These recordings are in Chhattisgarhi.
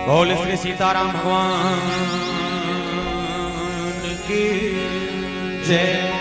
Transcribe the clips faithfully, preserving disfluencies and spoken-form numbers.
बोल श्री सीताराम भगवान की जय।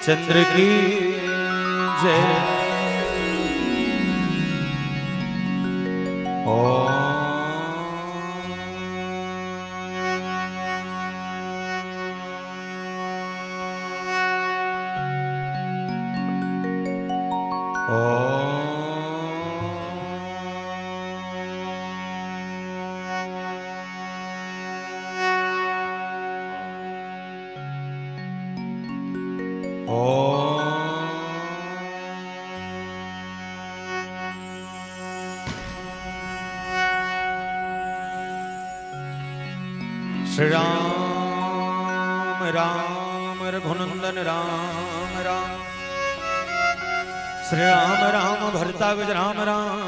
चंद्र की जय। ओम। ओम। ओम। श्री राम राम रघुनंदन राम राम। श्री राम राम भरताग्रज राम राम।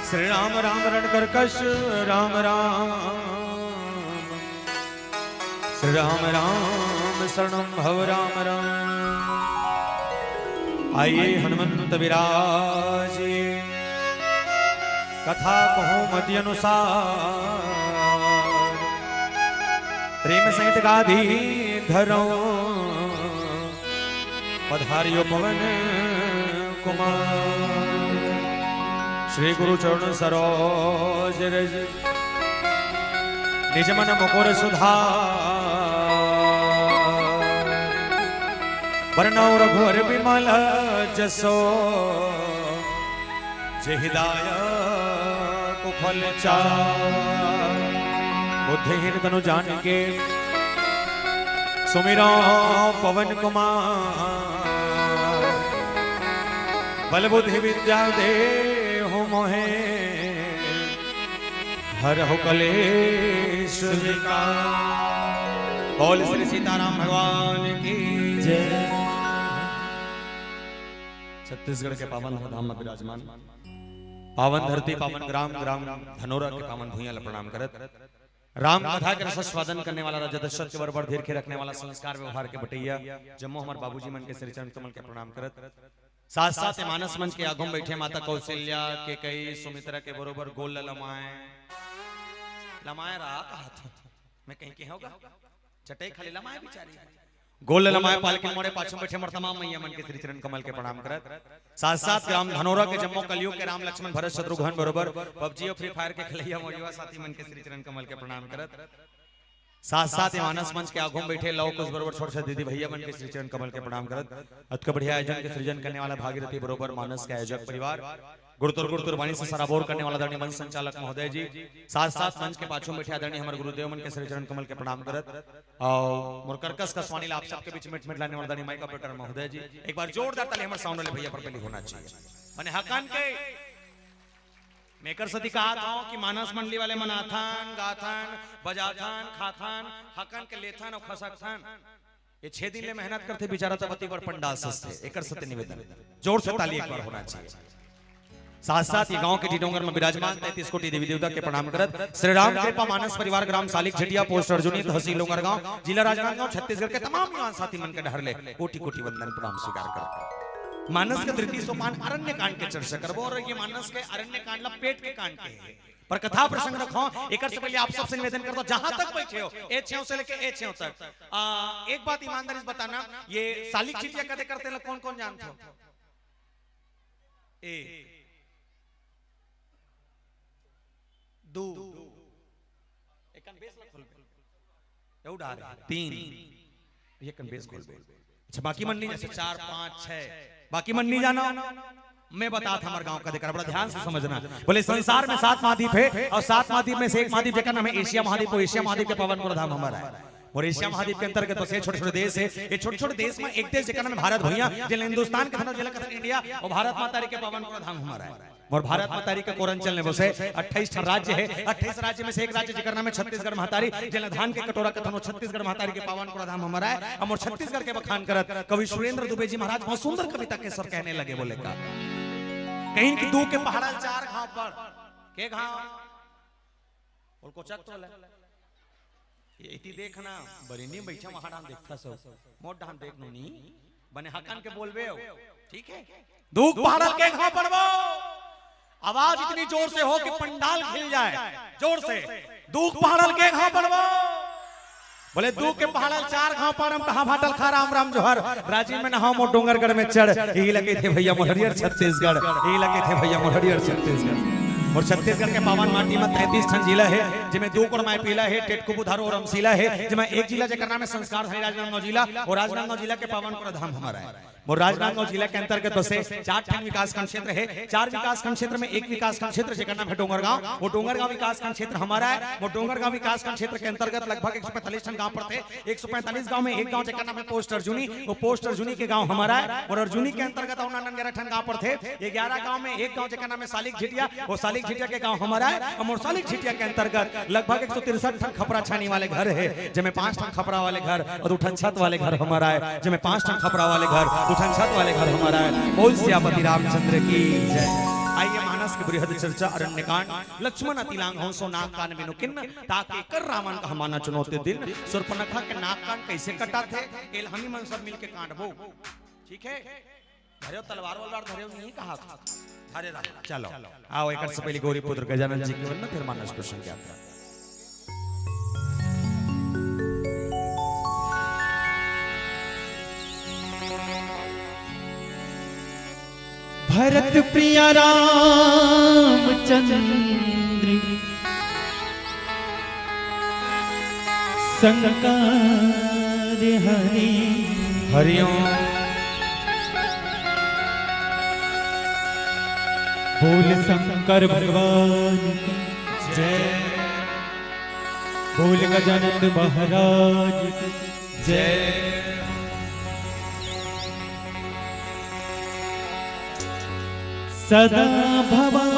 श्री राम राम रणकर्कश राम राम। श्री राम राम शरणम भव राम राम। आइए हनुमंत विराज कथा कहूँ मति अनुसार। प्रेम सहित गादी धरो पधारियो पवन कुमार। श्री गुरु चरण सरोज रज निज मन मुकुर सुधार। बरनउँ रघुवर बिमल जसो जेहि दायक फल चार। बुद्धिहीन तनु जानिके सुमिरो पवन कुमार, बल बुद्धि विद्या देहु मोहे, हरहु कलेश विकार। बोल श्री सीताराम भगवान की जय। छत्तीसगढ़ के पावन धाम में विराजमान पावन धरती, पावन ग्राम, ग्राम धनोरा के पावन भुइयां ला प्रणाम करत, राम कथा के रसास्वादन करने वाला, राजा दशरथ के बर बर धीर के रखने वाला, संस्कार व्यवहार के बटैया जम्मो हमर बाबूजी मन के श्री चरण कमल के प्रणाम करत, साथ साथ ये मानस मंच के आगू में बैठे माता कौशल्या, केकई, सुमित्रा के बरोबर गोल ल लमाए, लमाए रहा कहा था मैं कहीं के होगा चटई खाली लमाए बिचारी। गोल लमाए पालकी मोड़े पाछू बैठे मोर तमाम मैया मन के श्री चरण कमल के प्रणाम करत, साथ साथ ग्राम धनोरा के जम्मो कलयुग के राम लक्ष्मण भरत शत्रुघ्न बरोबर पबजी और फ्री फायर के खेलैया मोर युवा साथी मन के श्री चरण कमल के प्रणाम करत, साथ साथ ये मानस मंच के आगू में बैठे लव कुश बरोबर छोट छोट दीदी भैया मन के श्री चरण कमल के प्रणाम करत, अतका बढ़िया आयोजन के सृजन करने वाला भागीरथी बरोबर मानस के आयोजक परिवार, गुड़तुर गुड़तुर बानी से सराबोर करने वाला आदरणीय मंच संचालक महोदय जी, साथ साथ मंच के पाछू में बैठे आदरणीय हमर गुरुदेव मन के श्री चरण कमल के प्रणाम करत, और मोर कर्कश कस्वानी ला आप सबके बीच में मिट मिट लाने वाला आदरणीय माइक ऑपरेटर महोदय जी, एक बार जोरदार ताली हमर साउंड वाले भैया पर पहली होना चाहिए। मने हकन के मेकर सती कहा था कि मानस मंडली वाले मनाथन, गाथन, बजाथन, खाथन, हकन के लेथन और खसकथन। ये छह दिन ले मेहनत करते बेचारा तब अति बड़ पंडाल सजथे। एकर सत्य निवेदन, जोर से ताली एक बार होना चाहिए। साथ साथ ये गांव के टीडोंगर में विराजमान तैंतीस कोटि देवी देवता के प्रणाम करत, श्री राम कृपा मानस परिवार, ग्राम सालिक झिटिया, पोस्ट अर्जुनी, तहसील डोंगरगांव, जिला राजनांदगांव, छत्तीसगढ़ के तमाम युवान साथी मन के डहर ले कोटि कोटि वंदन प्रणाम स्वीकार करत। मानस के तृतीय सोपान अरण्य कांड के चर्चा करबो, और ये मानस के अरण्य कांड ला पेट के कांड के हे। पर कथा प्रसंग रखो, एकर से पहले आप सबसे निवेदन करता हूं, जहां तक बैठे हो, ए छेव से लेके ए छेव तक, आ, एक बात ईमानदारी से बताना, ये सालिक झिटिया कदे करथे ला कौन कौन जानत हो? ए, दू, एकन बेस ला खोलबे, ए उड़ा रे, तीन, एकन बेस खोलबे। अच्छा, बाकी मन नहीं, जैसे चार, पाँच, छह, बाकी मन नहीं जाना। मैं बतात हूं हमर गांव कदे करबो, बड़ा ध्यान से समझना। बोले, संसार में सात महाद्वीप हे और सात महाद्वीप में से एक महाद्वीप जेकर नाम हे एशिया महाद्वीप, वो एशिया महाद्वीप के पावन पूरा धाम हमर आय। और एशिया महाद्वीप के अंतर्गत बसे छोटे छोटे देश हे। ये छोटे छोटे देश में एक देश जेकर नाम हे भारत भुइयां, जेला हिंदुस्तान कथन, जेला कथन इंडिया, और भारत माता री के पावन पूरा धाम हमर आय। और भारत माता री के कोर अंचल में बसे अट्ठाईस ठन राज्य हे। अट्ठाईस राज्य में से एक राज्य जेकर नाम हे छत्तीसगढ़ महतारी, जेला धान के कटोरा कथन, वो छत्तीसगढ़ महतारी के पावन पूरा धाम हमर आय। अब मोर छत्तीसगढ़ के बखान करत कवि सुरेंद्र दुबे जी महाराज बहुत सुंदर कविता के स्वर कहने लगे, बोले का, कहिन कि दू के पहाड़ा ल चार घांव पड़, के घांव? बोल कोचक तो ले। ये इति देखना, बरिनी बैठा वहां डान देखता सब। मोर डान देख नो नी, बने हकन के बोलबे हो। ठीक है? दू के पहाड़ा ल के घांव पड़बो? आवाज इतनी जोर से हो कि पंडाल हिल जाए। जोर से। दू के पहाड़ा ल के घांव पड़बो? बोले, दू के पहाड़ा ल चार घांव पाड़म, कहां भाटल खा राम राम जोहर, राजिम में नहाव मोर डोंगरगढ़ में चढ़, यही लगे थे भैया मोर हरियर छत्तीसगढ़, यही लगे थे भैया मोर हरियर छत्तीसगढ़। मोर छत्तीसगढ़ के पावन माटी में तैंतीस ठन जिला हे, जेमे दू कोर माय पीला हे, टेटकू बुधारू और अमसीला हे, जेमे एक जिला जेकर नाम हे संस्कारधारी राजनांदगांव जिला, और राजनांदगांव जिला के पावन पूरा धाम हमर आय। मोर राजनांदगांव जिला के अंतर्गत बसे चार ठन विकासखंड क्षेत्र हे। चार विकासखंड क्षेत्र में एक विकासखंड क्षेत्र जेकर नाम हे डोंगरगांव, वो डोंगरगांव विकासखंड क्षेत्र हमर आय। मोर डोंगरगांव विकासखंड क्षेत्र के अंतर्गत लगभग एक सौ पैंतालीस ठन गांव पड़थे। एक सौ पैंतालीस गांव में एक गांव जेकर नाम हे पोस्ट अर्जुनी, वो पोस्ट अर्जुनी के गांव हमर आय। और अर्जुनी के अंतर्गत अउ नान नान ग्यारह ठन गांव पड़थे। ये ग्यारह गांव में एक गांव जेकर नाम हे सालिक झिटिया, वो सालिक झिटिया के गांव हमर आय। और मोर सालिक झिटिया के अंतर्गत लगभग एक सौ तिरसठ ठन खपरा छानी वाले घर हे, जेमे पांच ठन खपरा वाले घर और दू ठन छत वाले घर हमर आय, जेमे पांच ठन खपरा वाले घर, दू ठन छत वाले घर हमर आय। बोल सियापति रामचंद्र की जय। आइए मानस के बृहद चर्चा अरण्यकांड। लक्ष्मण अति लांघव सो नाग कान बिनु किन्न, ताके कर रावण कहा माना चुनौती दीन। शूर्पणखा के नाग कान कैसे कटाथे, एला हमी मन सब मिलके कांडबो। ठीक है? धरेव तलवार वलवार धरेव नहीं कहा। धरे रहा। चलो। आओ, एक से पहले गौरी पुत्र गजानन जी की वंदना, फिर मानस प्रसंग यात्रा। भरत प्रिया रामचंद्र शंकर हरि। हरिओम। बोल शंकर भगवान की जय। बोल गजानंद महाराज की। जय सदा भवानी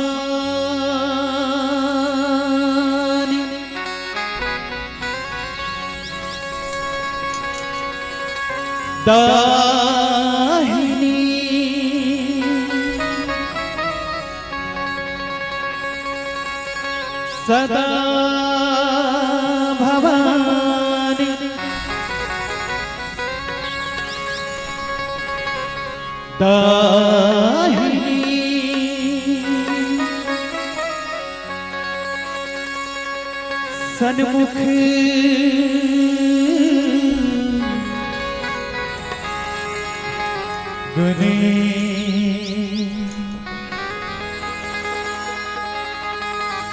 दाहिनी। सदा भवानी दाहिनी। सन्मुख गने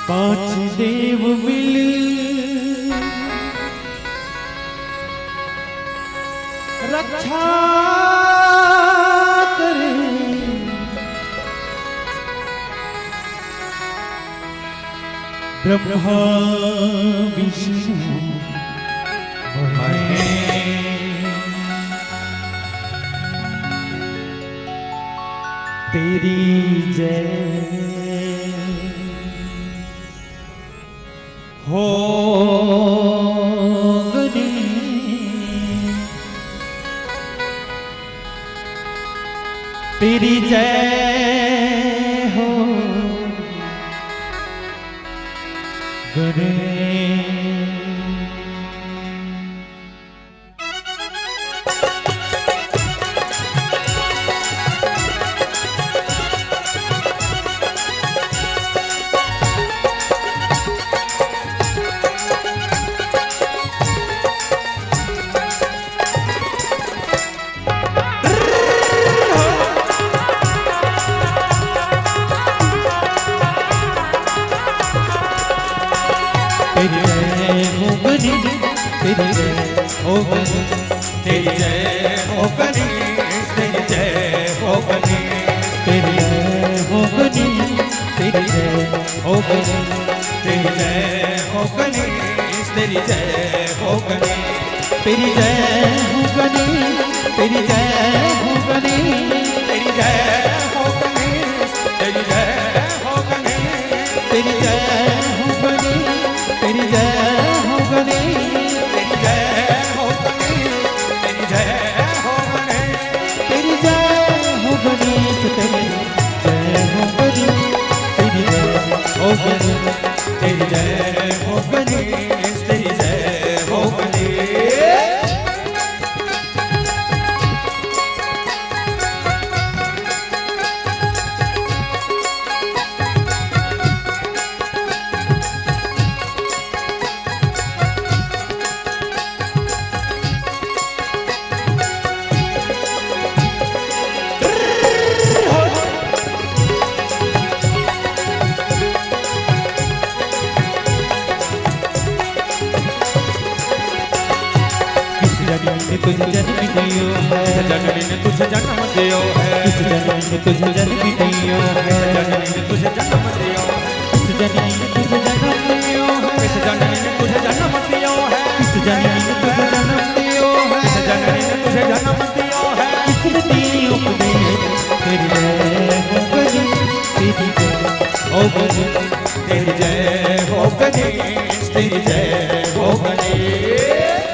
पांच देव मिल रक्षा करे। ब्रह्मा विष्णु महेश, तेरी जय हो गने। तेरी जय हो गने। तेरी जय हो गणेश, तेरी जय हो गणेश, तेरी जय हो गणेश, तेरी जय हो गणेश, तेरी जय हो गणेश, तेरी जय हो गणेश, तेरी जय हो गणेश, तेरी जय हो गणेश। तेरी जय हो गणेश, तेरी जय हो गणेश, तेरी जय हो गणेश, तेरी जय हो गणेश, तेरी जय हो गणेश, तेरी जय हो गणेश, तेरी जय हो गणेश, तेरी जय हो गणेश, तेरी जय हो गणेश, तेरी जय हो गणेश, तेरी जय हो गणेश, तेरी जय हो गणेश, तेरी जय हो गणेश। किस जन्म में तुझे जन्म दियो है, किस जन्म में तुझे जन्म दियो है, किस जन्म में तुझे जन्म दियो है, किस जन्म में तुझे जन्म दियो है, किस जन्म में तुझे जन्म दियो है, किस जन्म में तुझे जन्म दियो है, किस जन्म में तुझे जन्म दियो है, किस जन्म में तुझे जन्म दियो है। किसने दी उपदेश, तेरी जय हो गणेश, तेरी जय हो गणेश, तेरी जय हो गणेश, तेरी जय हो गणेश।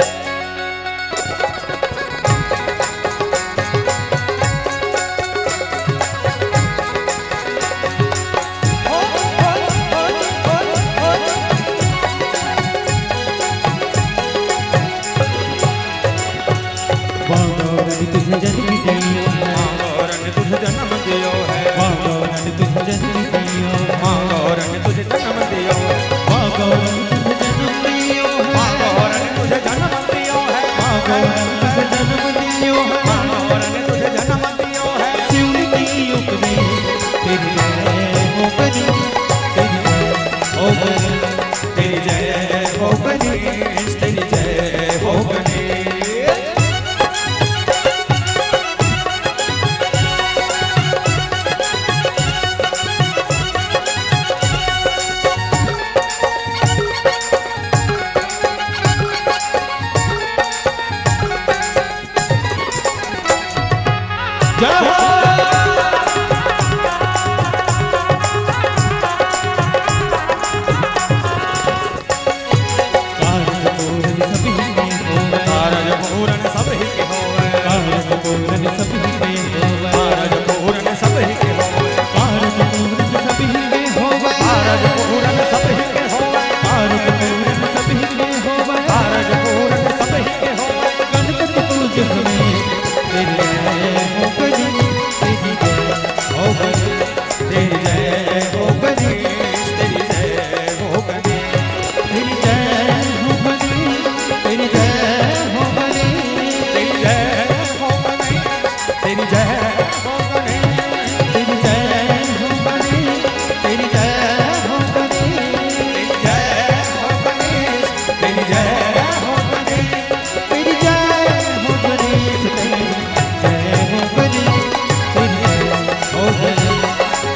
मांगोरन तुझे जन्म दियो है। मांगोरन तुझे जन्म दियो है। मांगोरन तुझे जन्म दियो है। मांगोरन तुझे जन्म दियो है। मांगोरन तुझे जन्म दियो है। मांगोरन तुझे जन्म दियो है। मांगोरन तुझे जन्म दियो है। मांगोरन तुझे जन्म दियो है। शिव ने दी उपदेश, तेरी जय हो गणेश, तेरी जय हो गणेश, तेरी जय हो गणेश, तेरी जय हो गणेश। जय हो। कारज पूरन सबहि के होवै। कारज पूरन सबहि के होवै। कारज पूरन सबहि के होवै। कारज पूरन सबहि के होवै। कारज पूरन सबहि के होवै। कारज पूरन सबहि के होवै। कारज पूरन सबहि के होवै। कारज पूरन सबहि के होवै। गणपति पूजन में तेरी जय हो गणेश, तेरी जय हो गणेश, तेरी जय हो गणेश, तेरी जय हो गणेश, तेरी जय हो गणेश, तेरी जय हो गणेश, तेरी जय हो गणेश, तेरी जय हो गणेश, तेरी जय हो गणेश, तेरी जय हो गणेश, तेरी जय हो गणेश, तेरी जय हो गणेश।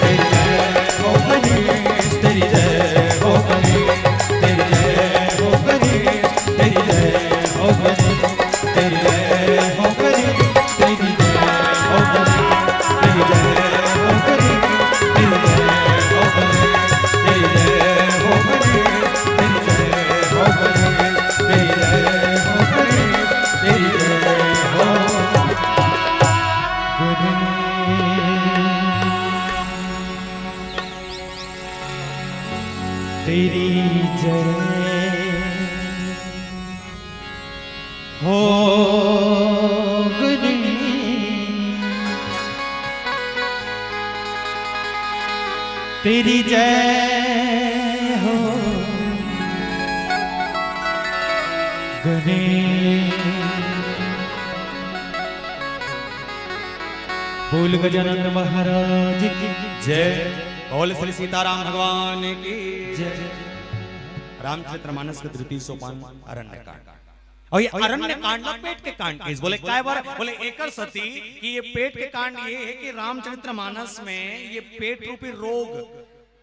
तेरी जय हो गणेश, तेरी जय हो गणेश, तेरी जय हो गणेश, तेरी जय हो गणेश, तेरी जय हो गणेश, तेरी जय हो गणेश, तेरी जय हो गणेश, तेरी जय हो गणेश, तेरी जय हो गणेश, तेरी जय हो गणेश, तेरी जय हो गणेश, तेरी जय हो गणेश, तेरी जय हो गणेश, तेरी जय हो गणेश, तेरी जय हो गणेश। तेरी जय हो गणेश, तेरी जय हो गणेश। बोल गजानन महाराज की जय। बोल श्री सीताराम भगवान की जय। रामचरितमानस के तृतीय सोपान अरण्यकांड। अउ ये अरण्यकांड ला पेट के कांड कहिस। बोले काय बर? बोले एकर सेती कि ये पेट के कांड ये हे कि रामचरितमानस में ये पेट रूपी रोग,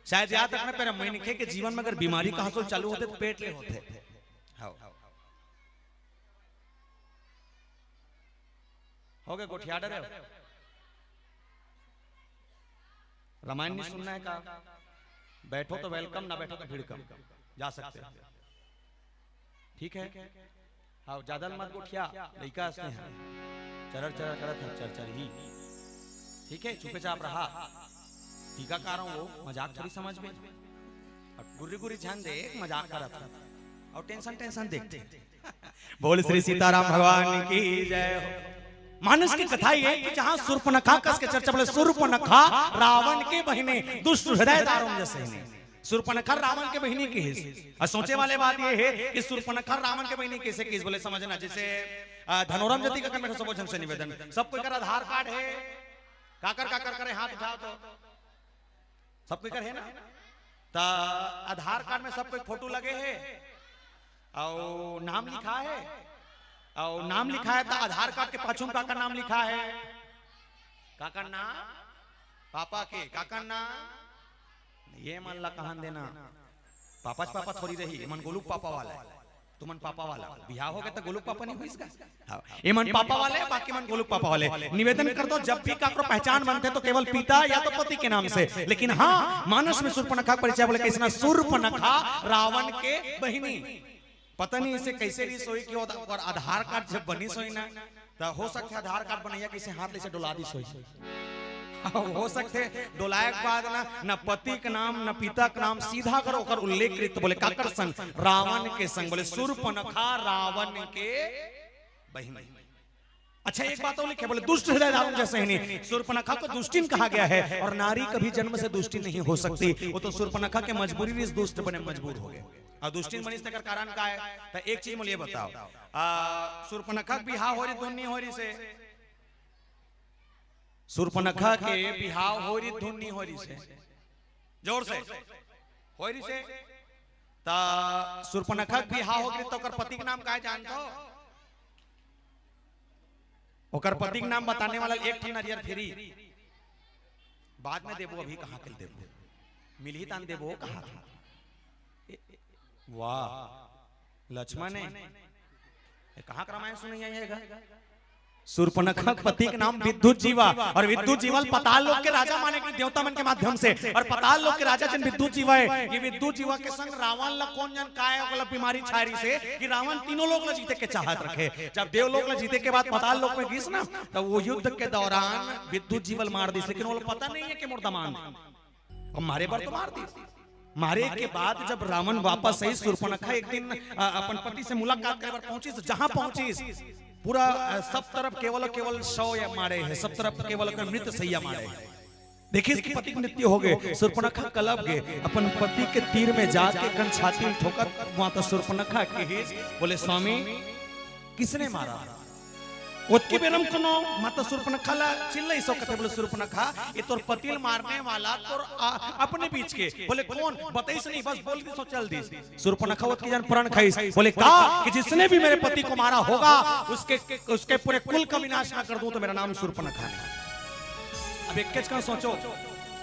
शायद याद रखना, पहले मनखे के जीवन में अगर बीमारी कहाँ से चालू होथे त पेट ले होथे। हव। हो गए गोठिया डरे हो? रामायण नहीं सुनना है का? बैठो तो welcome, ना बैठो तो भिड़कम। जा सकते हैं। ठीक है? हाँ, ज्यादा मत गोठिया, लइका हंसते हैं। चरर चरर करत है, चर चर ही। ठीक है, चुपचाप रहा। टीका कारण वो मजाक थोड़ी समझ में। अब गुर्री गुर्री झन देख, मजाक करत है। अउ tension tension देखथे। बोल श्री सीताराम भगवान की जय हो। मानस की कथा ये कि जहां सूर्पनखा कस के चर्चा, बोले सूर्पनखा रावण के बहिनी, दुष्ट हृदय दारुम जसहिनी। सूर्पनखा रावण के बहिनी कहिस। अउ सोचे वाले बात ये हे कि सूर्पनखा रावण के बहिनी कइसे कहिस, बोले समझना। जैसे, आ, धनोरम जति का कन में सबो झन से निवेदन, सब कोई कर आधार कार्ड हे, काकर काकर करे हाथ उठाओ तो। सब कोई कर हे ना? त आधार कार्ड में सब कोई फोटो लगे हे, अउ नाम लिखा हे, अउ नाम लिखा हे त आधार कार्ड के पाछू में काकर नाम लिखा हे? काकर नाम? पापा के। काकर नाम? ये मन ला कहन देना, पापा च पापा थोड़ी रही, ये मन गोलू पापा वाला हे। तुमन पापा वाला, बिहाव हो गए त गोलू पापा नहीं होइस का? हाँ, ये मन पापा वाले, बाकी मन गोलू पापा वाले। निवेदन कर दो, जब भी काकरो पहचान बनथे तो केवल पिता या तो पति के नाम से। लेकिन हाँ, मानस में सूर्पनखा परिचय बोले, कइसना सूर्पनखा रावण के बहिनी। पता नहीं इसे कइसे रिस होही कि ओकर आधार कार्ड जब बनिस होही ना, त हो सकथे आधार कार्ड बनइया कइसे हाथ ले से डोला दिस होही। हो सकथे डोलाए के बाद ना, न पति के नाम, न पिता के नाम, सीधा कर ओकर उल्लेख करिस त बोले, काकर संग? रावण के संग। बोले, सूर्पनखा रावण के बहिनी। अच्छा, एक बात अउ लिखे, बोले, दुष्ट हृदय दारुम जसहिनी। सूर्पनखा को दुष्टिन कहा गया है और नारी कभी जन्म से दुष्टिन नहीं हो सकती। वो तो सूर्पनखा के मजबूरी रिस, दुष्ट बने मजबूर हो गए। अउ दुष्टिन बनिस तेकर कारण का हे? त एक चीज मोला ये बताओ, आ, सूर्पनखा के बिहाव होय रिस धुन नहीं होय रिस हे? सूर्पनखा के बिहाव होय रिस धुन नहीं होय रिस हे? जोर से। होय रिस हे? त सूर्पनखा के बिहाव हो गे त ओकर पति के नाम का हे जानथो? ओकर पति के नाम बताने वाला एक ठन नरियर free। बाद में देबो, अभी कहाँ के देबो? मिलही तान देबो, कहा था। ए, ए, वाह, लक्ष्मण हे। ए, कहाँ के रामायण सुनइया हे गा? सूर्पनखा के पति के नाम विद्युत जीवा, और विद्युत जीवा ल पताल लोक के राजा माने कि देवता मन के माध्यम से, और पताल लोक के राजा जन विद्युत जीवा हे, ये विद्युत जीवा के संग रावण ला कोन जन काय ओला बीमारी छाय रिहिस हे कि रावण तीनों लोक ला जीते के चाहत रखे। जब देवलोक ला जीते के बाद पताल लोक में गिस ना, तब वो युद्ध के दौरान विद्युत जीवा ल मार दिस, लेकिन वो पता नहीं है कि मोर दमांद। अब मारे बर तो मार दिस। मारे के बाद जब रावण वापस आइस, सूर्पनखा एक दिन अ, अपन पति से मुलाकात करे बर पहुंचिस, जहां पहुंचिस पूरा अ, सब तरफ केवल केवल शव या मारे हे, सब तरफ केवल के मृत सैया मारे हे। देखिस कि पति के मृत्यु हो गे, सूर्पनखा कलप गे, अपन पति के तीर में जाके कन छाती में ठोकत माता सूर्पनखा किहिस, बोले, "स्वामी, किसने मारा?" ओतकी बेर म कोनो माता सूर्पनखा ला चिल्लाइस, कथे, बोले, "सूर्पनखा, ये तोर पति ल मारने वाला तोर आ, अपने बीच के।" बोले, "कौन?" बताइस नहीं, बस बोल दिस, चल दिस। सूर्पनखा ओतकी जन प्रण खाइस, बोले, "कहा कि जिसने भी मेरे पति को मारा होगा, उसके उसके पूरे कुल का विनाश ना कर दूं तो मेरा नाम सूर्पनखा नहीं।" अब एक कन सोचो,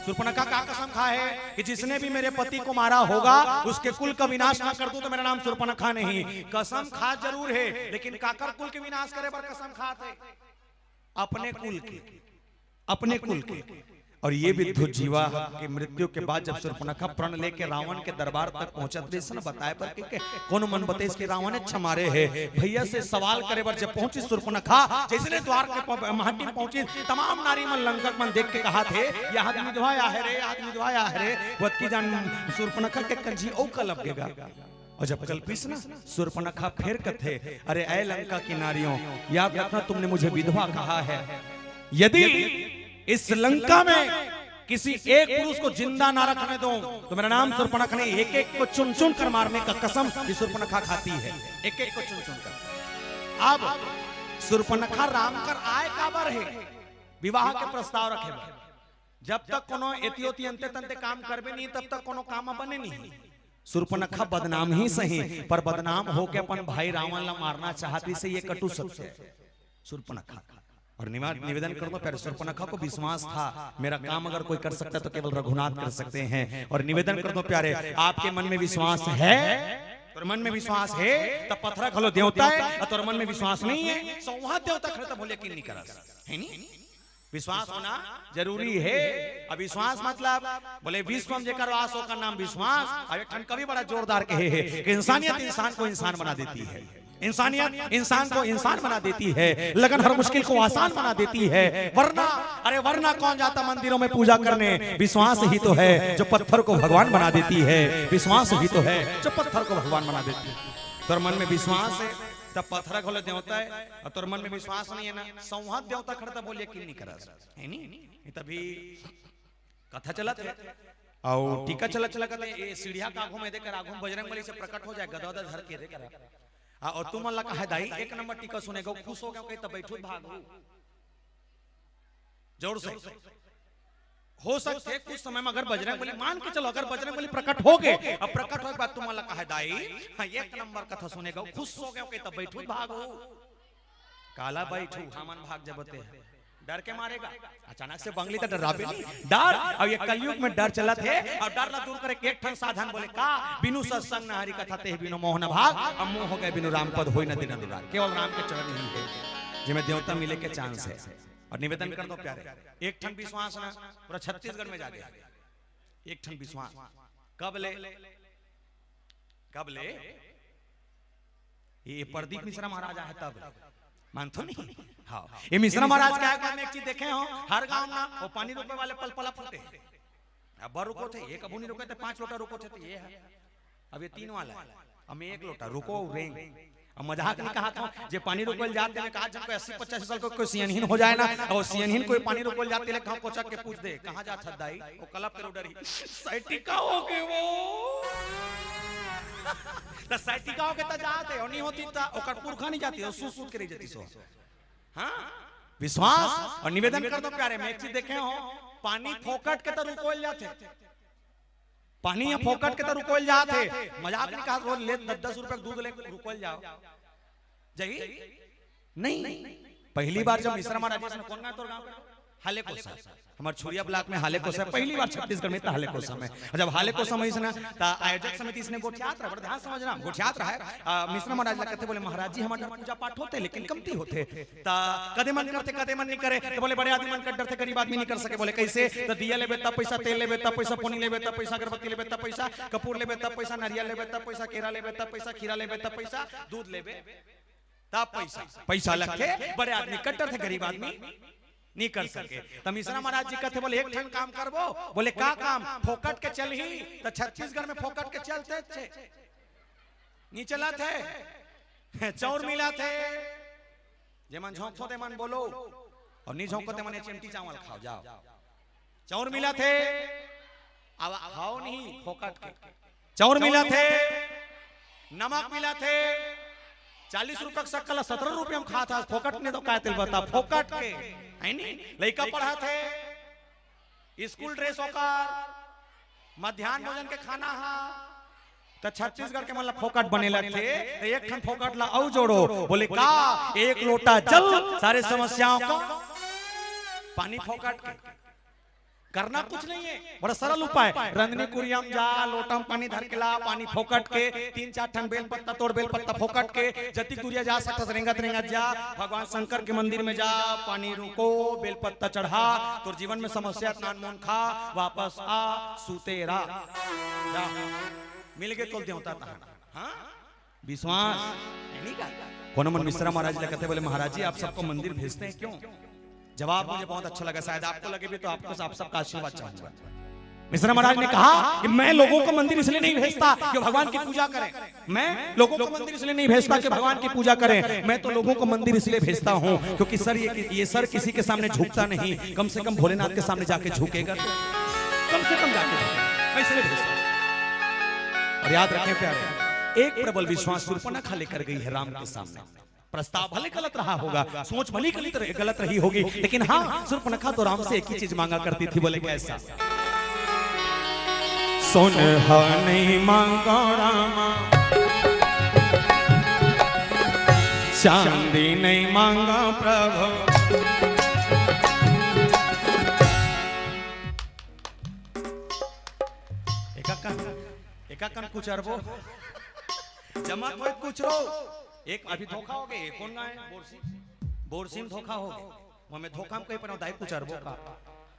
सूर्पनखा का कसम खाए हे कि जिसने भी मेरे पति को मारा होगा, उसके कुल का विनाश ना कर दूं तो मेरा नाम सूर्पनखा नहीं। कसम खा जरूर हे, लेकिन काकर कुल के विनाश करे बर कसम खात हे? अपने कुल के, अपने कुल के। और ये विद्युत जीवा के मृत्यु के बाद जब सूर्पनखा प्रण लेके रावण के दरबार तक पहुंचत रहिस न बताए बर के, के कोनो मन बताइस कि रावण अच्छा मारे हे। भैया से सवाल करे बर जब पहुंचिस सूर्पनखा, जइसने द्वार के प-, महंडी में पहुंचिस, तमाम नारी मन लंका मन देख के कहत हे, "यह आदमी विधवा आय रे, यह आदमी विधवा आय रे।" ओतकी जन सूर्पनखा के कंजी अउ कलप गे गा। और जब कलपिस ना, सूर्पनखा फेर कथे, "अरे ऐ लंका की नारियों, याद रखना तुमने मुझे विधवा कहा है। यदि इस लंका में किसी एक पुरुष को जिंदा ना रखने दूं, तो मेरा नाम सूर्पनखा नहीं।" एक एक को चुन चुन कर मारने का कसम ये सूर्पनखा खाती है, एक एक को चुन चुन कर। अब सूर्पनखा राम कर आय काबर हे? विवाह के प्रस्ताव रखे बर। जब तक कोनो एती ओती अंते तंते काम करबे नहीं, तब तक कोनो काम बने नहीं। सूर्पनखा बदनाम ही सही, पर बदनाम होके अपन भाई रावण ला मारना चाहती से ये कटु सत्य है। सूर्पनखा। और निवा-, निवेदन कर दो प्यारे, सूर्पनखा को विश्वास था, मेरा काम अगर कोई कर सकता है तो केवल रघुनाथ कर सकते हैं। और निवेदन कर दो प्यारे, आपके मन में विश्वास है? तोर मन में विश्वास हे, त पथरा घलो देवता हे, अउ तोर मन में विश्वास नहीं हे, सौंहा देवता खड़े त बोले कि नहीं करस, हे नी? विश्वास होना जरूरी हे। अब विश्वास मतलब बोले, "विश्वम जेकर वास ओकर नाम विश्वास।" अब एक ठन कवि बड़ा जोरदार कहे हे कि इंसानियत इंसान को इंसान बना देती है, इंसानियत इंसान को इंसान बना देती है, लगन हर मुश्किल को आसान बना देती है। वरना, अरे वरना कौन जाता मंदिरों में पूजा करने? विश्वास ही तो है जो पत्थर को भगवान बना देती है, विश्वास ही तो है जो पत्थर को भगवान बना देती है। तोर मन में विश्वास हे, तब पथरा घलो देवता हे, अउ तोर मन में विश्वास नहीं हे ना, सौंहा देवता खड़े त बोले कि नहीं करस, हे नी? तभी कथा चलत हे, अउ टीका चलत चलत हे, ये सीढ़िया का आगू में देकर आगू में बजरंग बली से प्रकट हो जाए, गदा उदा धर के देकर। आ, अउ तुमन ला कहा, "दाई, एक नंबर टीका सुने गा, खुश हो गे हो, कहीं त बैठू भागू।" जोर से। हो सकथे कुछ समय में अगर बजरंग बली, मान के चलो, अगर बजरंग बली प्रकट हो गे, अब प्रकट होय के बाद तुमन ला कहा, "दाई, हाँ, एक नंबर कथा सुने गा, खुश हो गे हो, कहीं त बैठू भागू।" काला बैठू, हमन भाग जबते हैं। डर के मारे गा। अचानक से बंगली त डराबे नहीं। डर, अब ये कलयुग में डर चलत हे, अउ डर ला दूर करे के एक ठन साधन बोले का, बिनु सत्संग न हरि कथा तेहि बिनु मोह न भाग, अब मोह गए बिनु राम पद होई न दिन अनुराग। केवल राम के चरण ही हे, जेमे देवता मिले के chance हे। अउ निवेदन कर दो प्यारे, एक ठन विश्वास ना पूरा छत्तीसगढ़ में जागे, एक ठन विश्वास। कब ले, कब ले? ये प्रदीप मिश्रा महाराज आए हे तब। मानथो नहीं? हाँ। ये मिश्रा महाराज के आय के बाद में एक चीज देखे हो, हर गांव ना वो पानी रोके वाले पलपला फूटे। अब बर रुकोथे, एक अबू नहीं रुके थे, पांच लोटा रुकोथे, त ये हे। अब ये तीन वाला हे, अब मैं एक लोटा रुको रेंग। अब मजाक नहीं कहा था, जे पानी रोके ल जाथे ना, कहा जब कोई अस्सी पचासी साल को कोई सियनहीन हो जाए ना, अउ सियनहीन कोई पानी रोके ल जाथे, ले कहा कोचक के पूछ दे, "कहाँ जात हस दाई?" वो कलप के डरही, "सैटिका हो गे वो।" त सैटिका हो गे त जात हे, अउ नहीं होतिस त ओकर पुरखा नहीं जातिस, अउ सूत सूत के रह जातिस सो। हाँ, विश्वास। अउ निवेदन कर दो प्यारे, मैं एक चीज देखे हो, पानी फोकट के त रुकोय ल जाथे, पानी ह फोकट के त रुकोय ल जाथे, मजाक नहीं कहा, रोज ले दस दस रुपया के दूध ले रुकोय ल जाओ, जाही नहीं। पहली बार जब मिश्रा महाराज जी से, कौन गाँव तोर गाँव? हाले कोसा, हमर छुरिया ब्लॉक में हाले कोसा, पहली बार छत्तीसगढ़ में त हाले कोसा में। जब हाले कोसा में इसने, त आयोजक समिति इसने गोठियात रहा, बड़ा ध्यान समझना, गोठियात रहा है। आ, मिश्रा महाराज ला कथे, बोले, "महाराज जी, हमर डहर पूजा पाठ होथे, लेकिन कमती होथे।" त कदे मन करथे, कदे मन नहीं करे। त बोले, "बड़े आदमी मन कर डरथे, गरीब आदमी नहीं कर सके।" बोले, "कैसे?" त दिया लेबे तब पैसा, तेल लेबे तब पैसा, पोनी लेबे तब पैसा, अगरबत्ती लेबे तब पैसा, कपूर लेबे तब पैसा, नारियल लेबे तब पैसा, केरा लेबे तब पैसा, खीरा लेबे तब पैसा, दूध लेबे तब पैसा। पैसा लगथे, बड़े आदमी कर डरथे, गरीब आदमी नहीं कर सके। त मिश्रा महाराज जी कथे, बोले, "एक ठन काम करबो।" बोले, "का काम?" "फोकट के चलही।" त छत्तीसगढ़ में फोकट के चलथे, छे नहीं चलत हे। चाउर मिलत हे, जेमन झोंकथो तेमन बोलो, अउ नहीं झोंको तेमन ये चिमटी चावल खाओ, जाओ। चाउर मिलत हे, अब खाओ नहीं फोकट के। चाउर मिलत हे, नमक मिलत हे, चालीस रुपया के सक्कल सत्रह रुपया में खात हस, फोकट नहीं तो काय तेल बता, फोकट के, है नी? लइका पढ़त हे, स्कूल ड्रेस ओकर, मध्यान्ह भोजन के खाना हा, त छत्तीसगढ़ के मन ला फोकट बने लगथे। त एक ठन फोकट ला अउ जोड़ो, बोले, "का?" "एक लोटा जल सारे समस्याओं का।" पानी फोकट के, करना कुछ नहीं है, बड़ा सरल उपाय। रंधनी कुरिया में जा, लोटा में पानी धर के ला, पानी फोकट के, तीन चार ठन बेल पत्ता तोड़, बेल पत्ता फोकट के, जतिक दुरिया जा सकथस, रेंगत रेंगत जा, भगवान शंकर के मंदिर में जा, पानी रोको, बेल पत्ता चढ़ा, तोर जीवन में समस्या नानमुन खा, वापस आ, सुते रह। जा, मिल गे तोल देवता तहां। हाँ? विश्वास है नहीं का? कोनो मन मिश्रा महाराज ला कथे, बोले, "महाराज जी, आप सबको मंदिर भेजते हैं क्यों?" जवाब मुझे बहुत अच्छा लगा, शायद आपको लगे भी, तो आपको, आप सबका आशीर्वाद चाहूंगा। मिश्रा महाराज ने कहा कि मैं लोगों को मंदिर इसलिए नहीं भेजता कि भगवान की पूजा करें, मैं लोगों को मंदिर इसलिए नहीं भेजता कि भगवान की पूजा करें, मैं तो लोगों को मंदिर इसलिए भेजता हूँ क्योंकि सर, ये, ये सर किसी के सामने झुकता नहीं, कम से कम भोलेनाथ के सामने जाके झुकेगा तो, कम से कम जाके झुकेगा, मैं इसलिए भेजता हूँ। और याद रखें प्यारे, एक प्रबल विश्वास शूर्पणखा लेकर गई है राम के सामने। प्रस्ताव भले गलत रहा होगा, सोच भले गलत रह-, गलत रही होगी, लेकिन हाँ, शूर्पणखा तो राम से एक ही चीज मांगा करती थी। बोले, "कैसा?" "सोन हा नहीं मांगा रामा, चांदी नहीं मांगा प्रभु।" एका कन, एका कन कुचरबो। जमा कोई कुचरो। एक अभी धोखा हो गए, कौन गाय? बोरसी। बोरसी में धोखा हो गए। वो मैं धोखा में कहीं पर दाई कुचरबो का।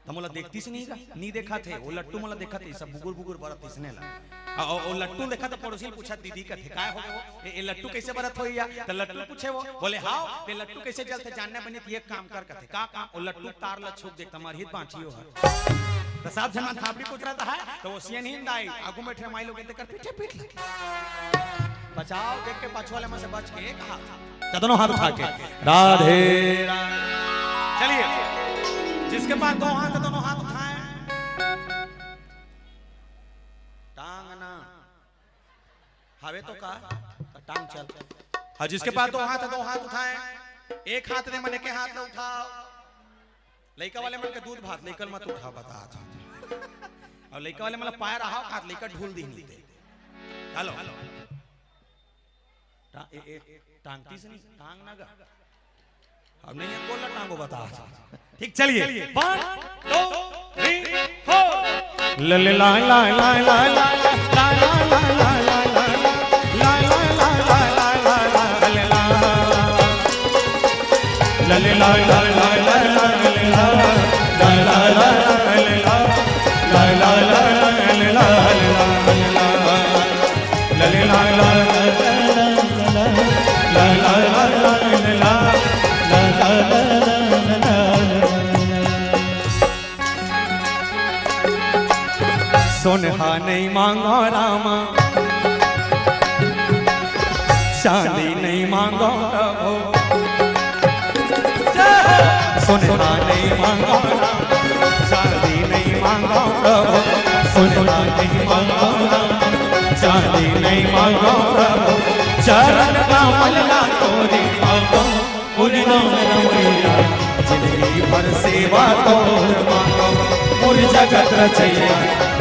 त मोला देखती से नहीं गा, नहीं देखा थे, वो लट्टू मोला देखा थे, सब बुगुर बुगुर बरत इसने ला। आ, ओ, ओ लट्टू देखा त पड़ोसी ने पूछा, "दीदी," कथे, "काय हो गए वो? ए, ए लट्टू कैसे बरत हो या?" त लट्टू पूछे वो, बोले, "हाव, ते लट्टू कैसे जलथे जानना बनी, त एक काम कर," कथे, "का काम?" ओ लट्टू तार ला छुप देख, त मरही त बांची हो हर। त सात झन मन थापड़ी कुचरत है, त वो सियन ही दाई, आगू बैठे माई लोग एते कर पीठे पीठ लगे। बचाओ, देख के पाछू वाले मन से बच के कहा। त दोनों हाथ उठा के, "राधे राधे।" चलिए, जिसके पास दो हाथ है, दोनों हाथ उठाएं। टांग ना हवे तो का? त टांग चल। हाँ, जिसके पास दो हाथ है, दो हाथ उठाएं। एक हाथ दे मन के हाथ ला उठाओ। लइका वाले मन के दूध भात, लइका ल मत उठा, बता। और लइका वाले मन ला पाय रहा हाथ, लइका ढूल दी नीते। चलो। टा-, ए, ए, टांगती से नहीं, टांग ना गा। अब नहीं है, बोल टांगो बता। ठीक, चलिए। One, two, three, four। सोनहा नहीं मांगो रामा, चांदी नहीं मांगो प्रभु। सोनहा नहीं मांगो रामा, चांदी नहीं मांगो प्रभु। सोनहा नहीं मांगो रामा, चांदी नहीं मांगो प्रभु। चरण कमल ला तोरे मांगो। मोर नाम रमैया, जिंदगी भर सेवा तोर मांगो। मोर जगत रचैया,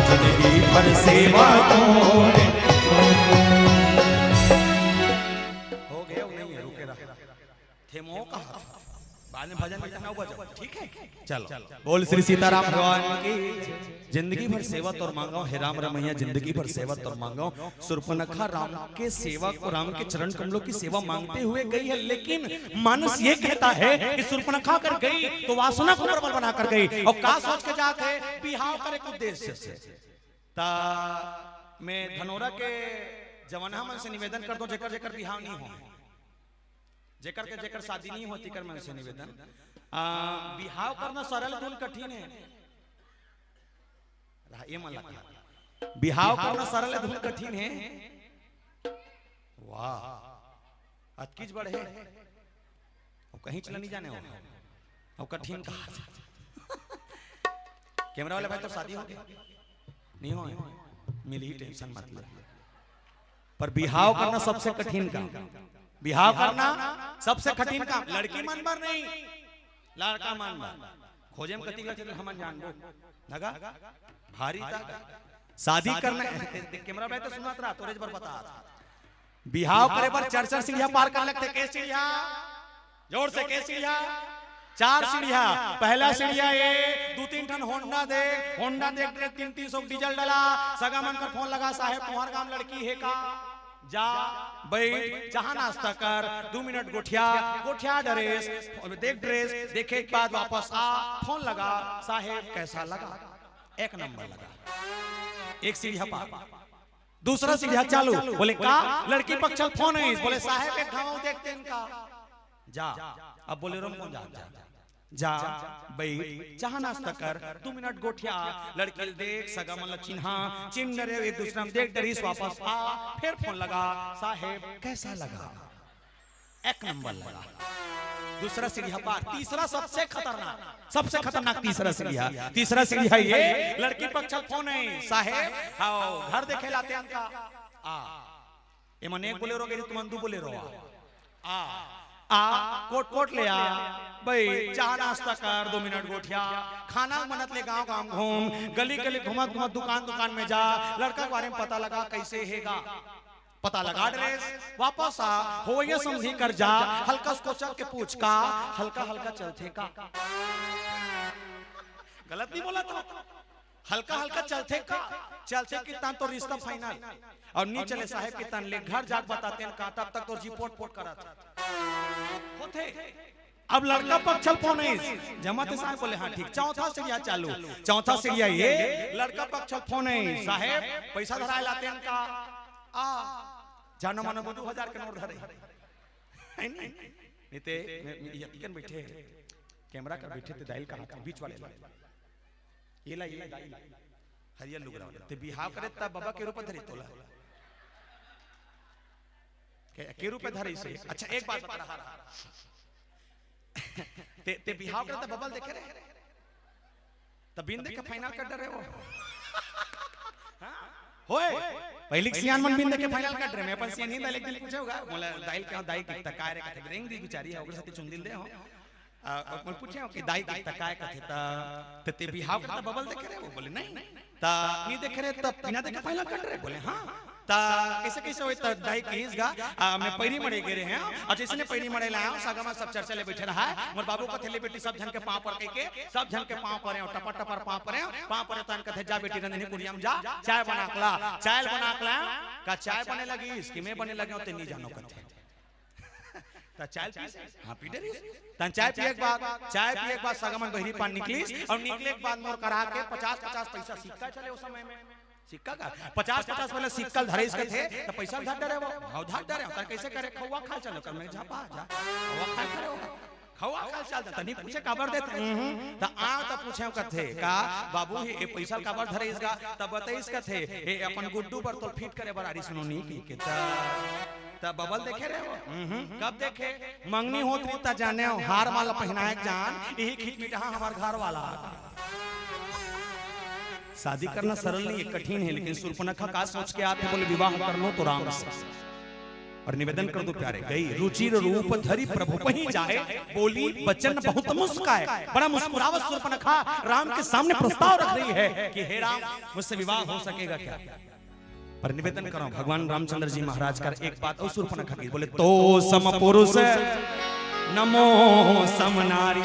जिंदगी भर सेवा तोर। हो गया, नहीं है, रुके रहा। थे मोह कहा था। बाद भजन में जाना हुआ जाओ, ठीक है? चलो, बोल श्री सीताराम भगवान की। जिंदगी भर सेवा तोर मांगो, हे राम रमैया, जिंदगी भर सेवा तोर मांगो। सुर्पनखा राम के सेवा को, राम के चरण कमलों की सेवा मांगते हुए गई है, लेकिन मानस ये कहता है कि सुर्पनखा कर गई तो वासना को प्रबल बना कर गई। और का सोच के जात है? बिहाव करे के उद्देश्य से। ता मैं धनोरा के जवनहा मन से निवेदन कर दो, जेकर जेकर बिहाव नहीं हो, जेकर के जेकर शादी नहीं होती कर मन से निवेदन। आ, बिहाव करना सरल धुन कठिन है। रहा, ये मन लगा। बिहाव करना सरल धुन कठिन है। वाह, अतकीच बड़े है। अब कहीं चला नहीं जाने हो। अब कठिन कहा। कैमरा वाले भाई, तो शादी हो गई? नहीं हो? मिली ही, टेंशन मत ले। पर बिहाव करना सबसे कठिन काम। बिहाव करना सबसे कठिन काम। लड़की मन बर नहीं, लड़का मन बर। खोजे में कति गलत हमन जानबो। लगा? भारी ताकत। शादी करना, देख, कैमरा भाई तो सुनत रहा, तोरे बर बता। बिहाव करे बर चार चार सीढ़िया पार कर लगथे। के सीढ़िया? जोर से, के सीढ़िया? चार सीढ़िया। पहला सीढ़िया ये, दू तीन ठन होंडा देख, होंडा देख, देख, तीन तीन सौ डीजल डला। सगा मन कर फोन लगा, "साहेब, तुम्हार गांव लड़की है का? जा, बैठ, चाहा नाश्ता कर, दू मिनट गोठिया, गोठिया ड्रेस, देख ड्रेस, देखे के बाद वापस आ, फोन लगा, साहेब, कैसा लगा? एक नंबर लगा।" एक सीढ़िया पार। दूसरा सीढ़िया चालू। बोले, "का?" लड़की पक्ष ल फोन आइस। बोले, "साहेब, एक घाव देखते इनका।" जा, अब बोलेरो में जा, जा, जा, बैठ, चाहा नाश्ता कर, दू मिनट गोठिया, लड़की ल देख, सगा मन ल चिन्हा, चिन्ह डरे, एक दूसरा में देख डरिस, वापस आ, फिर फोन लगा, "साहेब, कैसा लगा?" एक नंबर लगा। दूसरा सीढ़िया पार, तीसरा सबसे खतरनाक, सबसे खतरनाक तीसरा सीढ़िया। तीसरा सीढ़िया ये, लड़की पक्ष ल फोन है, "साहेब, आओ, घर देखे लाते हैं इनका।" आ, एमन एक बोलेरो गेरी, तुमन दू बोलेरो आ। आ, आ, कोट कोट ले आ, भाई, चाहा नाश्ता कर, दू मिनट गोठिया, खाना मनत ले गांव गांव घूम, गली गली घूमत घूमत दुकान दुकान में जा, लड़का के बारे में पता लगा, कैसे हेगा, पता लगा ड्रेस, वापस आ, होइया समझी कर जा, हल्का से कोचक के पूछ का, हल्का हल्का चलथे का। गलत नहीं बोला तो? हल्का हल्का चलथे का, चलथे कि तहां तो रिश्ता फाइनल। और नी चले साहेब कि तहां ले घर जाके बताते हैं का, तब तक तो जी पोट पोट करत होथे। अब लड़का पक्ष ल फोन आइस, जमाते साहेब बोले, "हाँ, ठीक।" चौथा सीढ़िया चालू, चौथा सीढ़िया ये, लड़का पक्ष ल फोन आइस, "साहेब, पैसा धराए लाते हैं का?" आ, जानो मानो दू हजार के नोट धरे। है नी? नहीं ते, मैं, मैं, ये अतिकन बैठे, कैमरा कर बैठे ते दाई ल कहा, बीच वाले ला। ये ला, ये ला, दाई ला। हरियर लुगरा वाला। ते बिहाव करे त बबा के रूप धरी तोला। के, के रूप धरी से? अच्छा, एक बात बता रहा, रहा। ते, ते बिहाव करे त बबा ल देखे रहे? त बिन देखे फाइनल कर डरे हो। हाँ? होए। पहिली के सियान मन बिन देखे फाइनल कर डरे। मैं अपन सियान ही दाई ल एक दिन पूछे होगा। बोला, "दाई ल क्या, दाई कितना काय रे?" कहते, "रेंग दी बिचारी है, ओकर साथे चुंदिल दे हो।" आ, अउ मोला पूछे हो कि दाई के त काय कथे, त, त ते बिहाव के त बबा ल देखे रहे? वो बोले, "नहीं।" "त नी देखे रहे, त बिना देखे फाइनल कर रहे?" बोले, "हाँ।" "त कइसे, कइसे होय?" त दाई कहिस गा, आ, "मैं पैरी मड़े गे रहे हंव, अउ जइसने पैरी मड़े ल आए हंव, सगा मन सब चर्चा ले बइठे रहा है, मोर बाबू कथे, 'ले बेटी, सब झन के पांव पर,' कहिके, सब झन के पांव परे हंव, टपर टपर पांव परे हंव, पांव परे तहन कथे, 'जा बेटी, नंदिनी कुरिया म जा, चाय बना के ला।' चाय बना के ला, का चाय बने लगिस कि मैं बने लगे हंव, ते नी जानो कथे। त चाय पीस? हाँ, पी डरिस। तहन चाय पिए के बाद, चाय पिए के बाद सगा मन बहिरी पान निकलिस, अउ निकले के बाद मोर करा के पचास पचास पैसा सिक्का चले ओ समय में। सिक्का का? पचास पचास वाला सिक्का ल धरिस कथे, त पैसा ल धर डरे वो। हाँ, धर डरे। त कइसे करे? खउवा खाए ल चल, कर मैं, "जा पा, जा।" खउवा खाए ल करे वो। खउवा खाए ल चल, त नी पूछे काबर देत? हम्म। त आ त पूछे कथे, "का बाबू, ये पैसा ल काबर धरिस गा?" त बताइस कथे, "ए अपन गुड्डू बर तोर फिट करे बर आरिस नोनी," कहिके। त त बबा ल देखे रहे हो? हम्म, कब देखे? मंगनी होत रही त जाने हो, हार माला पहिनाए के जान, यही खिचमिटहा हमार घर वाला। शादी करना सरल नहीं है, कठिन है, लेकिन सुर्पनखा का सोच के आथे, बोले, "विवाह कर लो तो राम से।" और निवेदन कर दो प्यारे, गई रुचिर रूप धरि प्रभु पहीं जाए, बोली बचन बहुत मुस्काए। बड़ा मुस्कुरावत सुर्पनखा राम के सामने प्रस्ताव रख रही है कि हे राम, मुझसे विवाह हो सकेगा क्या? पर निवेदन करो भगवान रामचंद्र जी महाराज कर एक बात अउ सुर्पनखा की, बोले, "तो सम पुरुष नमो समनारी।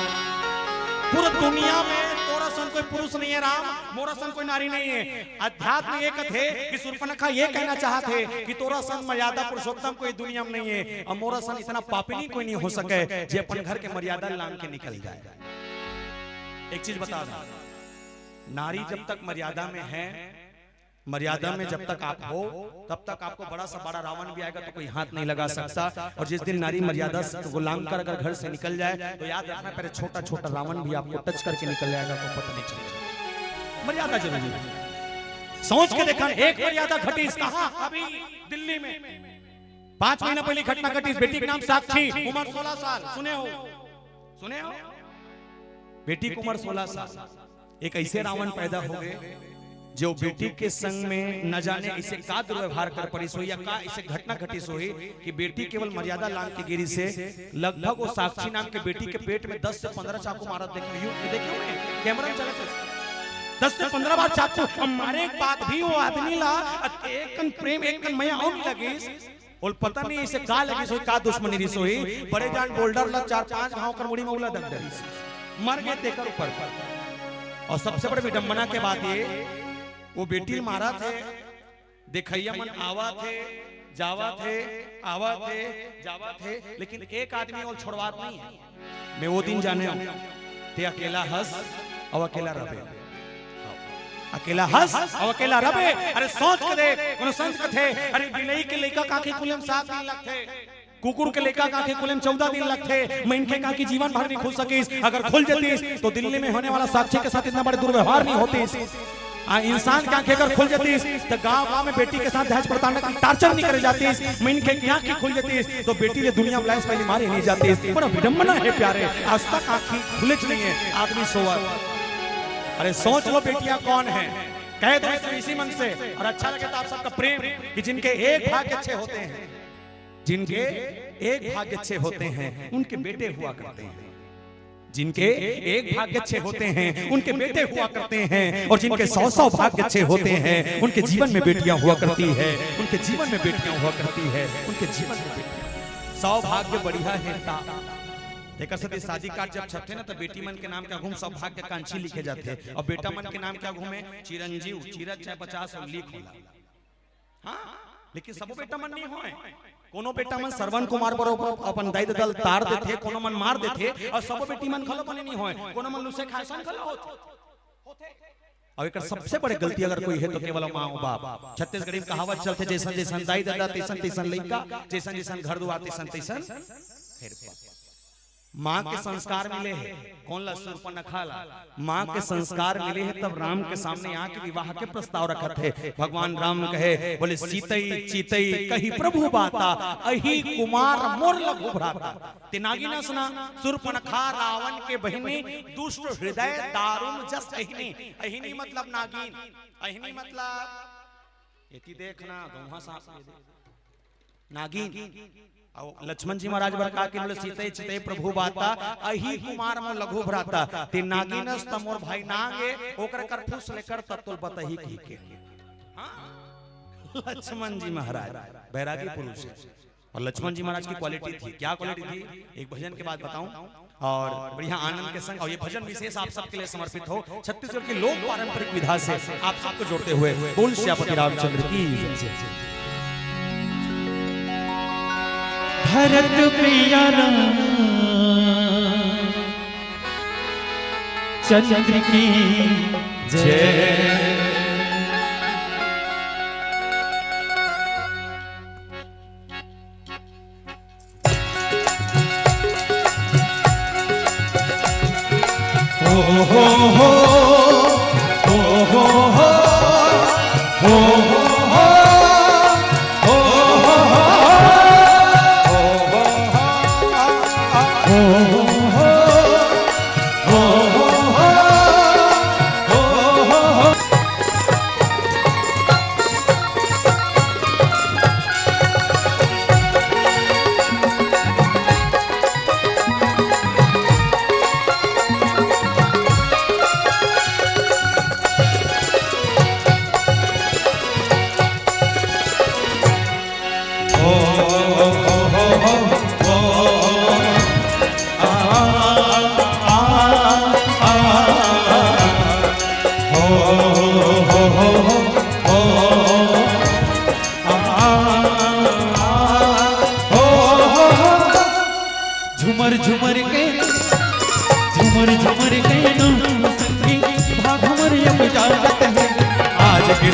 पूरा दुनिया में तोरा सन कोई पुरुष नहीं है राम, मोरा सन कोई नारी नहीं है। अध्यात्म ये कथे कि शूर्पणखा ये कहना चाहत हे कि तोरा सन मर्यादा पुरुषोत्तम कोई दुनिया में नहीं है, और मोरा सन इतना पापिनी कोई नहीं हो सके जे अपन घर के मर्यादा लांग के निकल जाए। एक चीज बता दूं, नारी जब तक मर्यादा में है, मर्यादा में जब तक आप हो, तब तक आपको बड़ा सा बड़ा रावण भी आएगा तो कोई हाथ नहीं लगा सकता। और जिस दिन नारी मर्यादा से को लांग कर अगर घर से निकल जाए तो याद रखना, पहले छोटा छोटा रावण भी आपको टच करके निकल जाएगा, आपको पता नहीं चलेगा। मर्यादा जरूरी है। सोच के देखा, एक मर्यादा घटी इसका, हाँ, अभी दिल्ली में पांच महीना पहले घटना घटी। इस बेटी का नाम साक्षी, उम्र सोलह साल। सुने हो? सुने हो? बेटी की उम्र सोलह साल। एक ऐसे रावण पैदा हो गए जो बेटी के संग में न जाने इसे का दुर्व्यवहार कर पड़िस होही या का इसे घटना घटिस होही कि बेटी केवल मर्यादा लांग के गिरिस हे। लगभग वो साक्षी नाम के बेटी के पेट में दस से पंद्रह चाकू मारत देखे हो, देखे हो, कैमरा में चला। दस से पंद्रह बार चाकू, अब मारे के बाद भी वो आदमी ला एक कन प्रेम, एक कन मया अउ लगिस। ओला पता नहीं इसे का लगिस होही, का दुश्मनी रिहिस होही, बड़े जान बोल्डर ला चार पांच घांव कर मुड़ी में उला दग डरिस, मर गे तेकर ऊपर। और सबसे बड़े विडंबना के बात ये, वो बेटी मारत हे, देखइया मन आवत हे, जावत हे, आवत हे, जावत हे, लेकिन एक आदमी ओला छोड़वात नहीं है। मैं वो दिन जाने हूं, ते अकेला हस अउ अकेला रबे। अकेला हस अउ अकेला रबे। अरे सोच के देख, कोनो संत कथे, अरे बिलई के लइका कांखी खुले म सात दिन लगथे, कुकुर के लइका कांखी खुले म चौदह दिन लगथे, मनखे कांखी जीवन भर नहीं खुल सकिस। अगर खुल जतिस तो दिल्ली में होने वाला साक्षी के साथ इतना बड़े दुर्व्यवहार नहीं होतिस। आ इंसान के आंखें अगर खुल जतिस, तो गांव गांव में बेटी के साथ दहेज प्रताड़ना की टार्चर नहीं करे जातिस। मनखे की आंखें खुल जतिस, तो बेटी ले दुनिया में लाइस पहली मारे नहीं जातिस। बड़ा विडंबना है प्यारे, आज तक आंखें खुले च नहीं है, आदमी सोवत। अरे सोच लो बेटियां कौन है, कह दो इसे इसी मन से। और अच्छा लगे तो आप सबका प्रेम कि जिनके एक भाग्य अच्छे होते हैं, जिनके एक भाग्य अच्छे होते हैं, उनके बेटे हुआ करते हैं। जिनके एक भाग्य अच्छे होते हैं, उनके बेटे हुआ करते हैं, और जिनके सौ सौ भाग्य अच्छे होते हैं, उनके जीवन में बेटियां हुआ करती है, उनके जीवन में बेटियां हुआ करती है, उनके जीवन में बेटियां। सौभाग्य बढ़िया हे ता। तेकर सेती शादी कार्ड जब छपथे ना, तो बेटी मन के नाम के आगू म सौभाग्यकांक्षी लिखे जाथे, और बेटा मन के नाम के आगू म चिरंजीव, चिरत चाहे पचास अउ लिख होला। हाँ, लेकिन सबो बेटा मन नहीं होय। कोनो बेटा मन श्रवण कुमार बरोबर अपन दाई ददा ल तार देथे, कोनो मन मार देथे, अउ सबो बेटी मन घलो बने नहीं होय। कोनो मन लुसे खाए सन घलो होथे। अउ एकर सबसे बड़े गलती अगर कोई हे तो केवल माँ अउ बाप। छत्तीसगढ़ी में कहावत चलथे, "जैसन जैसन दाई ददा, तैसन तैसन लइका, जैसन जैसन घर दुआर, तैसन तैसन हेरपा।" माँ के संस्कार मिले हे, कोन ला? सूर्पनखा ला। माँ के संस्कार मिले हे, तब राम के सामने आके विवाह के प्रस्ताव रखत हे। भगवान राम कहे, बोले, "सीतई चितई कहि प्रभु बाता, अहि कुमार मोर लघु भ्राता।" ते नागिन अस ना, सूर्पनखा रावण के बहिनी, दुष्ट हृदय दारुम जस अहिनी। अहिनी मतलब नागिन, अहिनी मतलब एती देखना, दोहा सांप ले दे। नागिन। अउ लक्ष्मण जी महाराज बर का कहिन, बोले, "सीतई चितई प्रभु बाता, अहि कुमार मोर लघु भ्राता।" ते नागिन अस त मोर भाई नांग ए, ओकर कर फुस ले कर तत्तुल बतही कहिके। हाँ? लक्ष्मण जी महाराज बैरागी पुरुष है। और लक्ष्मण जी महाराज की क्वालिटी थी, क्या क्वालिटी थी, एक भजन के बाद बताऊं। और बढ़िया आनंद के संग, और ये भजन विशेष आप सबके लिए समर्पित हो, छत्तीसगढ़ की लोक पारंपरिक विधा से आप सबको जोड़ते हुए। बोल सियापति रामचंद्र की जय। भरत प्रिया राम चंद्र की जय।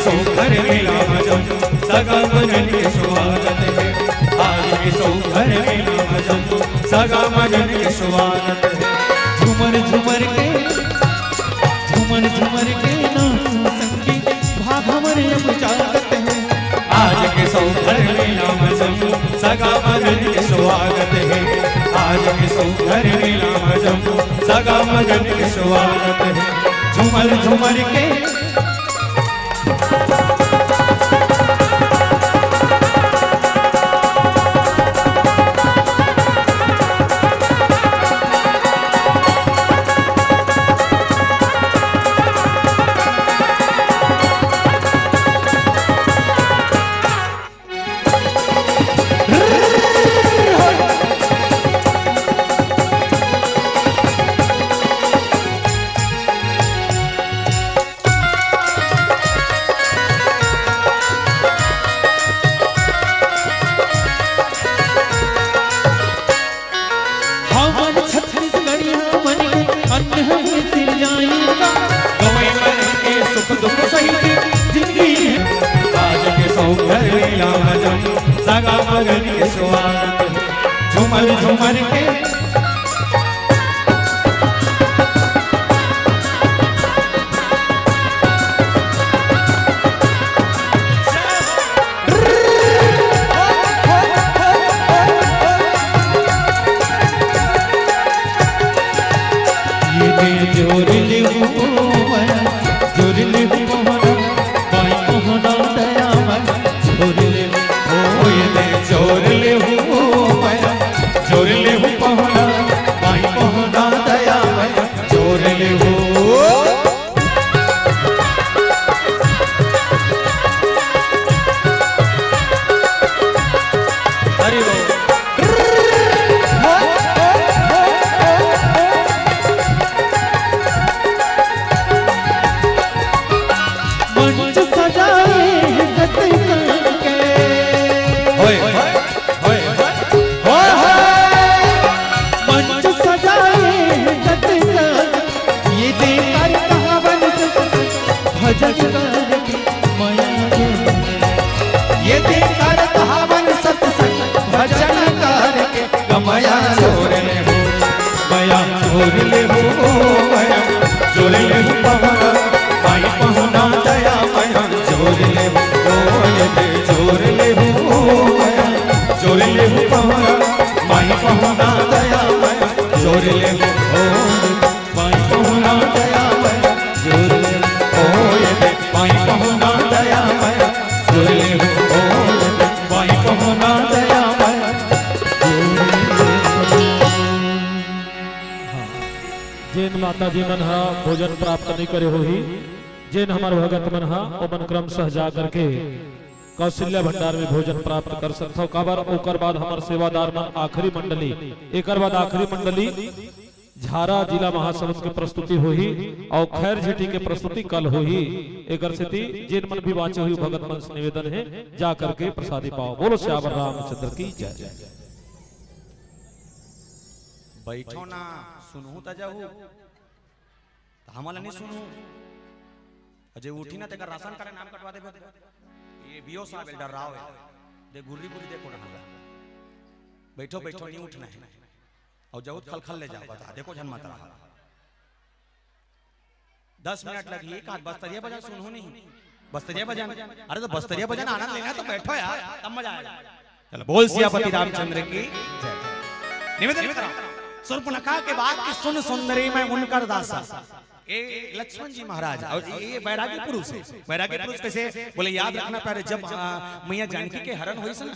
घर मेला म जम्मो सगा मन के स्वागत हे। आज के सो घर मेला म जम्मो सगा मन के स्वागत हे। झूमर झूमर के, झूमर झूमर के नाचो संगी, भाग हमर अब जागत हे। आज के सो घर मेला म जम्मो सगा मन के स्वागत हे। आज के सो घर मेला म जम्मो सगा मन के स्वागत हे। झूमर झूमर के हमन छत्तीसगढ़िया मन के अन्न हवे सिरजाई का। गवई मन के सुख दुख सहित जिंदगी हे। आज के सौंदर्य ला भजन सगा मगन के स्वागत हे। झूमर झूमर के ये दे जोर ले हूँ मैं, जोर ले हूँ मोहना, बाई मोहना दया मैं, जोर ले हूँ, ओ ये दे जोर ले हूँ मैं, जोर ले हूँ पहुना, बाई पहुना दया मैं, जोर ले हूँ। हरि बोल। मंच सजाए हैं सत्संग के। होय, होय, होय, होय। होय, होय। मंच सजाए हैं सत्संग, ये देकर कहावन सत्संग, भजन करके मया जोर। ये देकर कहावन सत्संग, भजन करके मया जोर ले हूँ, मया जोर ले हूँ, मया जोर ले हूँ पहुना, माई पहुना दया मया जोर ले हूँ, ओ ये दे जोर ले हूँ, मया जोर ले हूँ पहुना, माई पहुना दया मया जोर ले हूँ, ओ माई पहुना दया मया जोर ले हूँ, ओ ये दे माई पहुना दया मया जोर ले हूँ, ओ ये दे माई पहुना दया मया जोर ले हूँ। हाँ। जेन माता जी मन ह भोजन प्राप्त नहीं करे होही, जेन हमर भगत मन ह ओमन क्रमशः जा करके कौशल्या भंडार में भोजन प्राप्त कर सकथव। काबर ओकर बाद हमर सेवादार मन आखिरी मंडली, एकर बाद आखिरी मंडली झारा जिला महासमुंद के प्रस्तुति होही अउ खैर झिटी के प्रस्तुति कल होही। एकर सेती जेन मन भी बांचे होही भगत मन से निवेदन हे, जा करके प्रसादी पाओ। बोलो सियावर रामचंद्र की जय। बैठो ना, सुनहू त जाहू, त हमन ला नहीं सुनहू। अजय उठी ना, तेकर राशन कार्ड नाम कटवा देबे। ये बीओ साहब एल डर्रावे, दे गुर्री गुर्री देखो ना। बैठो, बैठो, नहीं उठना हे। अउ जाहू त खलखल ले जाहू, बता, देखो झन मत रहा। दस मिनट लगही, एक आध बस्तरिया बजा सुनहू नहीं। बस्तरिया बजन, अरे तो बस्तरिया बजन आनंद लेना हे तो बैठो यार, तब मजा आएगा। चलो, बोल सियापति रामचंद्र की जय। निवेदन करो, शूर्पणखा के बात की सुन सुंदरी मैं मुनकर दासा। ए लक्ष्मण जी महाराज, अउ ए वैरागी पुरुष हे। वैरागी पुरुष कइसे? बोले, याद रखना प्यारे, जब, आ, मैया जानकी के हरण होइस ना,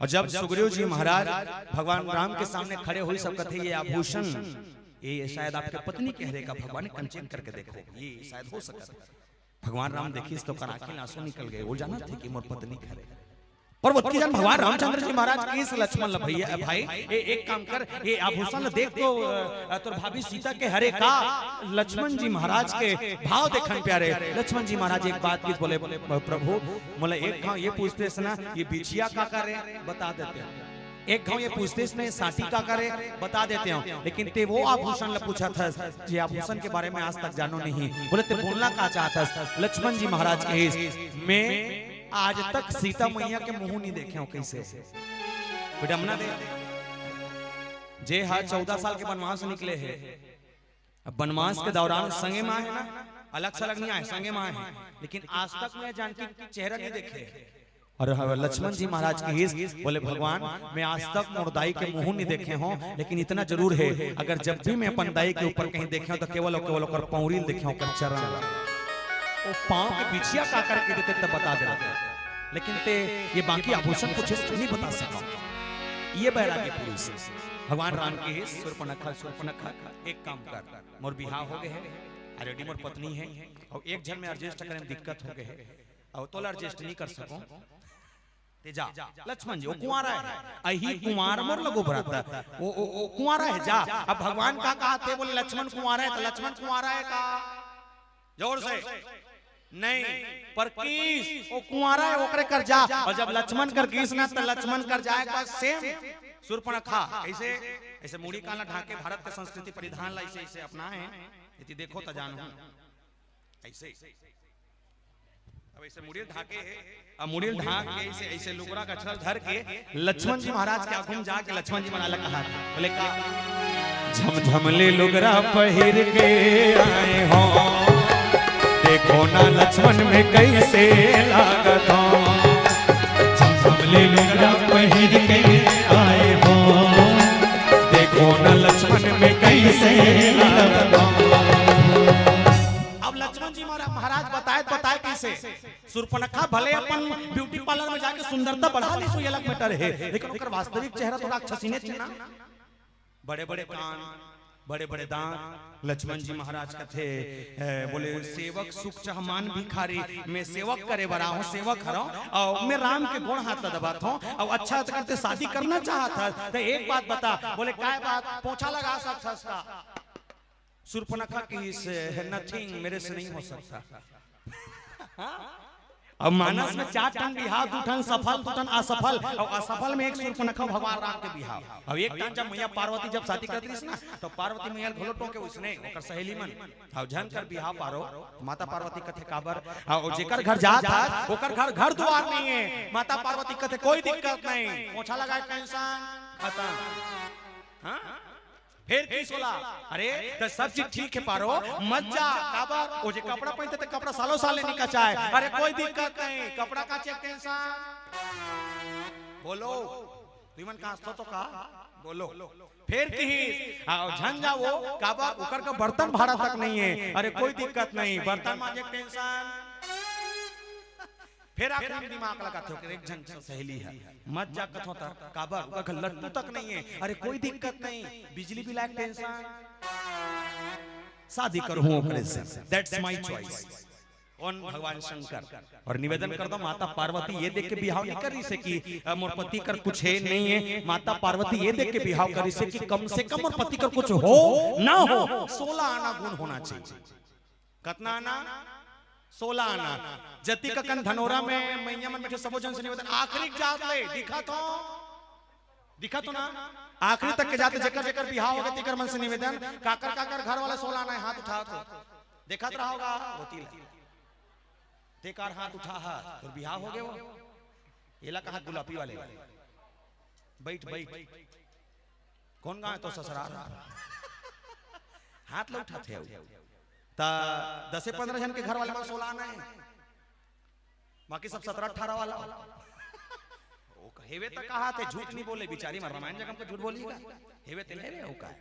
अउ जब सुग्रीव जी महाराज भगवान राम के सामने खड़े होइस, सब कथे, ये आभूषण, ये शायद आपके पत्नी के हरे का, भगवान ने कंचन करके देखो, ये शायद हो सकत हे। भगवान राम देखिस त ओकर आँखी ले आंसू निकल गे। वो जानत हे कि मोर पत्नी के हरे। पर ओतकी जन भगवान रामचंद्र जी महाराज कहिस लक्ष्मण ल, भैया, भाई, ए, एक काम कर, ये आभूषण ल देख तो, अ, तोर भाभी सीता के हरे का। लक्ष्मण जी महाराज के भाव देखन प्यारे। लक्ष्मण जी महाराज एक बात कहिस, बोले, प्रभु, मोला एक घाव ये पूछ देस ना, ये बिछिया काकर हे, बता देते। एक घाव ये पूछतेस, मैं सांटी का करे बता देते हूँ, लेकिन ते वो आभूषण ल पूछत हस, जे आभूषण के बारे में आज तक जानो नहीं। बोले, ते बोलना का चाहत हस? लक्ष्मण जी महाराज कहिस, मैं आज तक सीता मैया के मुंह नहीं देखे हूँ। कैसे? विडम्बना दे, जे हा चौदह साल के बनवास निकले हे, अब बनवास के दौरान संगे में आए ना, अलग सलग नहीं आए, संगे में आए हैं, लेकिन आज तक मैं जानकी चेहरा नहीं देखे। और लक्ष्मण जी महाराज कहिस, बोले, भगवान, मैं आज तक मोर दाई के मुंह नहीं देखे हूँ, लेकिन इतना जरूर है, अगर जब भी मैं अपन दाई के ऊपर कहीं देखे हूँ तो केवल और केवल ओकर पौरी ल देखे हूँ, ओकर चरण। वो पाँव के बिछिया का करके देते तब बता देते, लेकिन ते ये बाकी आभूषण पूछे से नहीं बता सका। ये बैरागी पुरुष। भगवान राम कहिस, सूर्पनखा, सूर्पनखा, एक काम कर, मोर बिहाव हो गए है, already मोर पत्नी है, और एक झन में adjust करे में दिक्कत हो गए है, और तोला adjust नहीं कर सको, ते जा। लक्ष्मण जी, वो कुंवारा है, अही कुंवार मोर लगो बराता, वो, वो, वो कुंवारा है, जा। अब भगवान का कहा थे, बोले, लक्ष्मण कुंवारा है, तो लक्ष्मण कुंवारा है का? जोर से। नहीं, पर कहिस, वो कुंवारा है, ओकरे कर जा। और जब लक्ष्मण कर कहिस ना, तो लक्ष्मण कर जाए का same। सूर्पनखा, ऐसे, ऐसे मुड़ी कान ला ढाके, भारत के संस्कृति परिधान ला ऐसे, ऐसे अपनाए हैं। यदि देखो तो जानू, ऐसे। अब ऐसे मुड़ी ढाके, अब मुड़ी ढाक के ऐसे, ऐसे लुगरा का छल धर के लक्ष्मण जी महाराज के आगू में जाके लक्ष्मण जी महाराज ला कहा, बोले का, झमझमली लुगरा पहिर के आए हो, देखो ना लक्ष्मण में कैसे लागत हो। झमझमली लुगरा पहिर के आए हो, देखो ना लक्ष्मण में कैसे लागत हो। अब लक्ष्मण जी महाराज, महाराज बताए, बताए कैसे? सूर्पनखा भले अपन beauty parlour में जाके सुंदरता बढ़ा ली, सो ये अलग matter है, लेकिन ओकर वास्तविक चेहरा तो राक्षसीने थी ना। बड़े बड़े कान, बड़े बड़े दांत। लक्ष्मण जी महाराज कथे, ए, बोले, सेवक सुख चह मान भिखारी, मैं सेवक करे बर आहूं, सेवक हरव, और मैं राम के गोड़ हाथ ला दबात हूं, और अच्छा करते शादी करना चाहत हस, तो एक बात बता। बोले, काय बात? पोछा लगा सकत हस का? सूर्पनखा कहिस, nothing, मेरे से नहीं हो सकता। अब मानस में चार ठन बिहाव, दू ठन सफल, दू ठन असफल, और असफल में एक सूर्पनखा भगवान राम के बिहाव। अब एक ठन जब मैया पार्वती जब शादी करत रहिस ना, तो पार्वती मैया घलो टोके उसने, ओकर सहेली मन, अब झन कर बिहाव पारो, माता पार्वती कथे काबर, और जेकर घर जात हस, ओकर घर, घर दुआर नहीं है। माता पार्वती कथे कोई दिक्कत नहीं, पोछा लगाए tension खत्म। हाँ? फेर कहिस ओला, अरे, त सब चीज ठीक है पारो, मत जा, काबर? ओ जे कपड़ा पहिनथे, त कपड़ा सालों साल ले निकचाय। अरे, कोई दिक्कत नहीं, कपड़ा का चेक tension। बोलो, तुमन का हंसथो तो का? बोलो। फेर कहिस, आओ, झन जावो, काबर? ओकर का बर्तन भाड़ा तक नहीं है। अरे, कोई दिक्कत नहीं, बर्तन मांजे tension। फेर आखिरी में दिमाग लगाथे, ओकर एक झन सहेली है, मत जा कथों त, काबर? ओकर घर लट्टू तक नहीं है। अरे, कोई दिक्कत नहीं, बिजली बिल आए tension। शादी करहूं ओकरे से, that's my choice। कौन? भगवान शंकर। और निवेदन करथों, माता पार्वती ये देख के बिहाव नहीं करिसे कि, अ, मोर पति कर कुछ है, नहीं है। माता पार्वती ये देख के बिहाव करिसे कि कम से कम मोर पति कर कुछ हो ना हो, सोलह आना गुण होना चाहिए। कतना आना? सोलह आना। जतिक अकन धनोरा में मइया मन बइठे, सबो झन से निवेदन, आखिरी जात ले, दिखत हो? दिखत हो ना? आखिरी तक के जात ले, जेकर जेकर बिहाव होगे, तेकर मन से निवेदन, काकर काकर घर वाला सोलह आना हे, हाथ उठावत हो। देखत रहोगा, होती ले। तेकर हाथ उठा हा, तोर बिहाव होगे वो। एला कहा गुलापी वाले। बइठ, बइठ। कौन गांव हे तोर ससुराल? हाथ ल उठाथे अउ। त दसे पंद्रह झन के घर वाले मन सोलह आना हे। बाकी सब सतरा अठारा वाला। ओ, हेवे त कहाथे, झूठ नहीं बोले, बिचारी मन रामायण जगह में झूठ बोली का? हेवे ते ले रे, ओ का?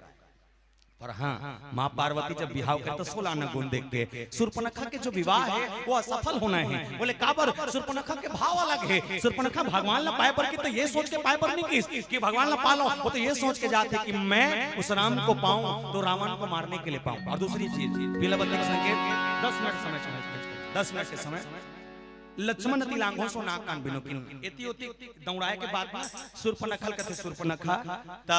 पर हाँ, माँ पार्वती जब बिहाव करे त सोलह आना गुण देख के, सूर्पनखा के जो विवाह हे, वो असफल होना हे। बोले, काबर? सूर्पनखा के भाव अलग हे। सूर्पनखा भगवान ला पाए बर कहिस त ये सोच के पाए बर नहीं कहिस कि भगवान ला पा लूं, वो तो ये सोच के जाथे कि मैं उस राम को पाऊं तो रावण को मारने के लिए पाऊं। और दूसरी चीज, पीलाबत्ती के संकेत, दस मिनट समय, समय, दस मिनट के समय, लक्ष्मण अति लांघो सो नाक कान बिनु कीन। एती ओती दौड़ाए के बाद में सूर्पनखा ल कथे, "सूर्पनखा, त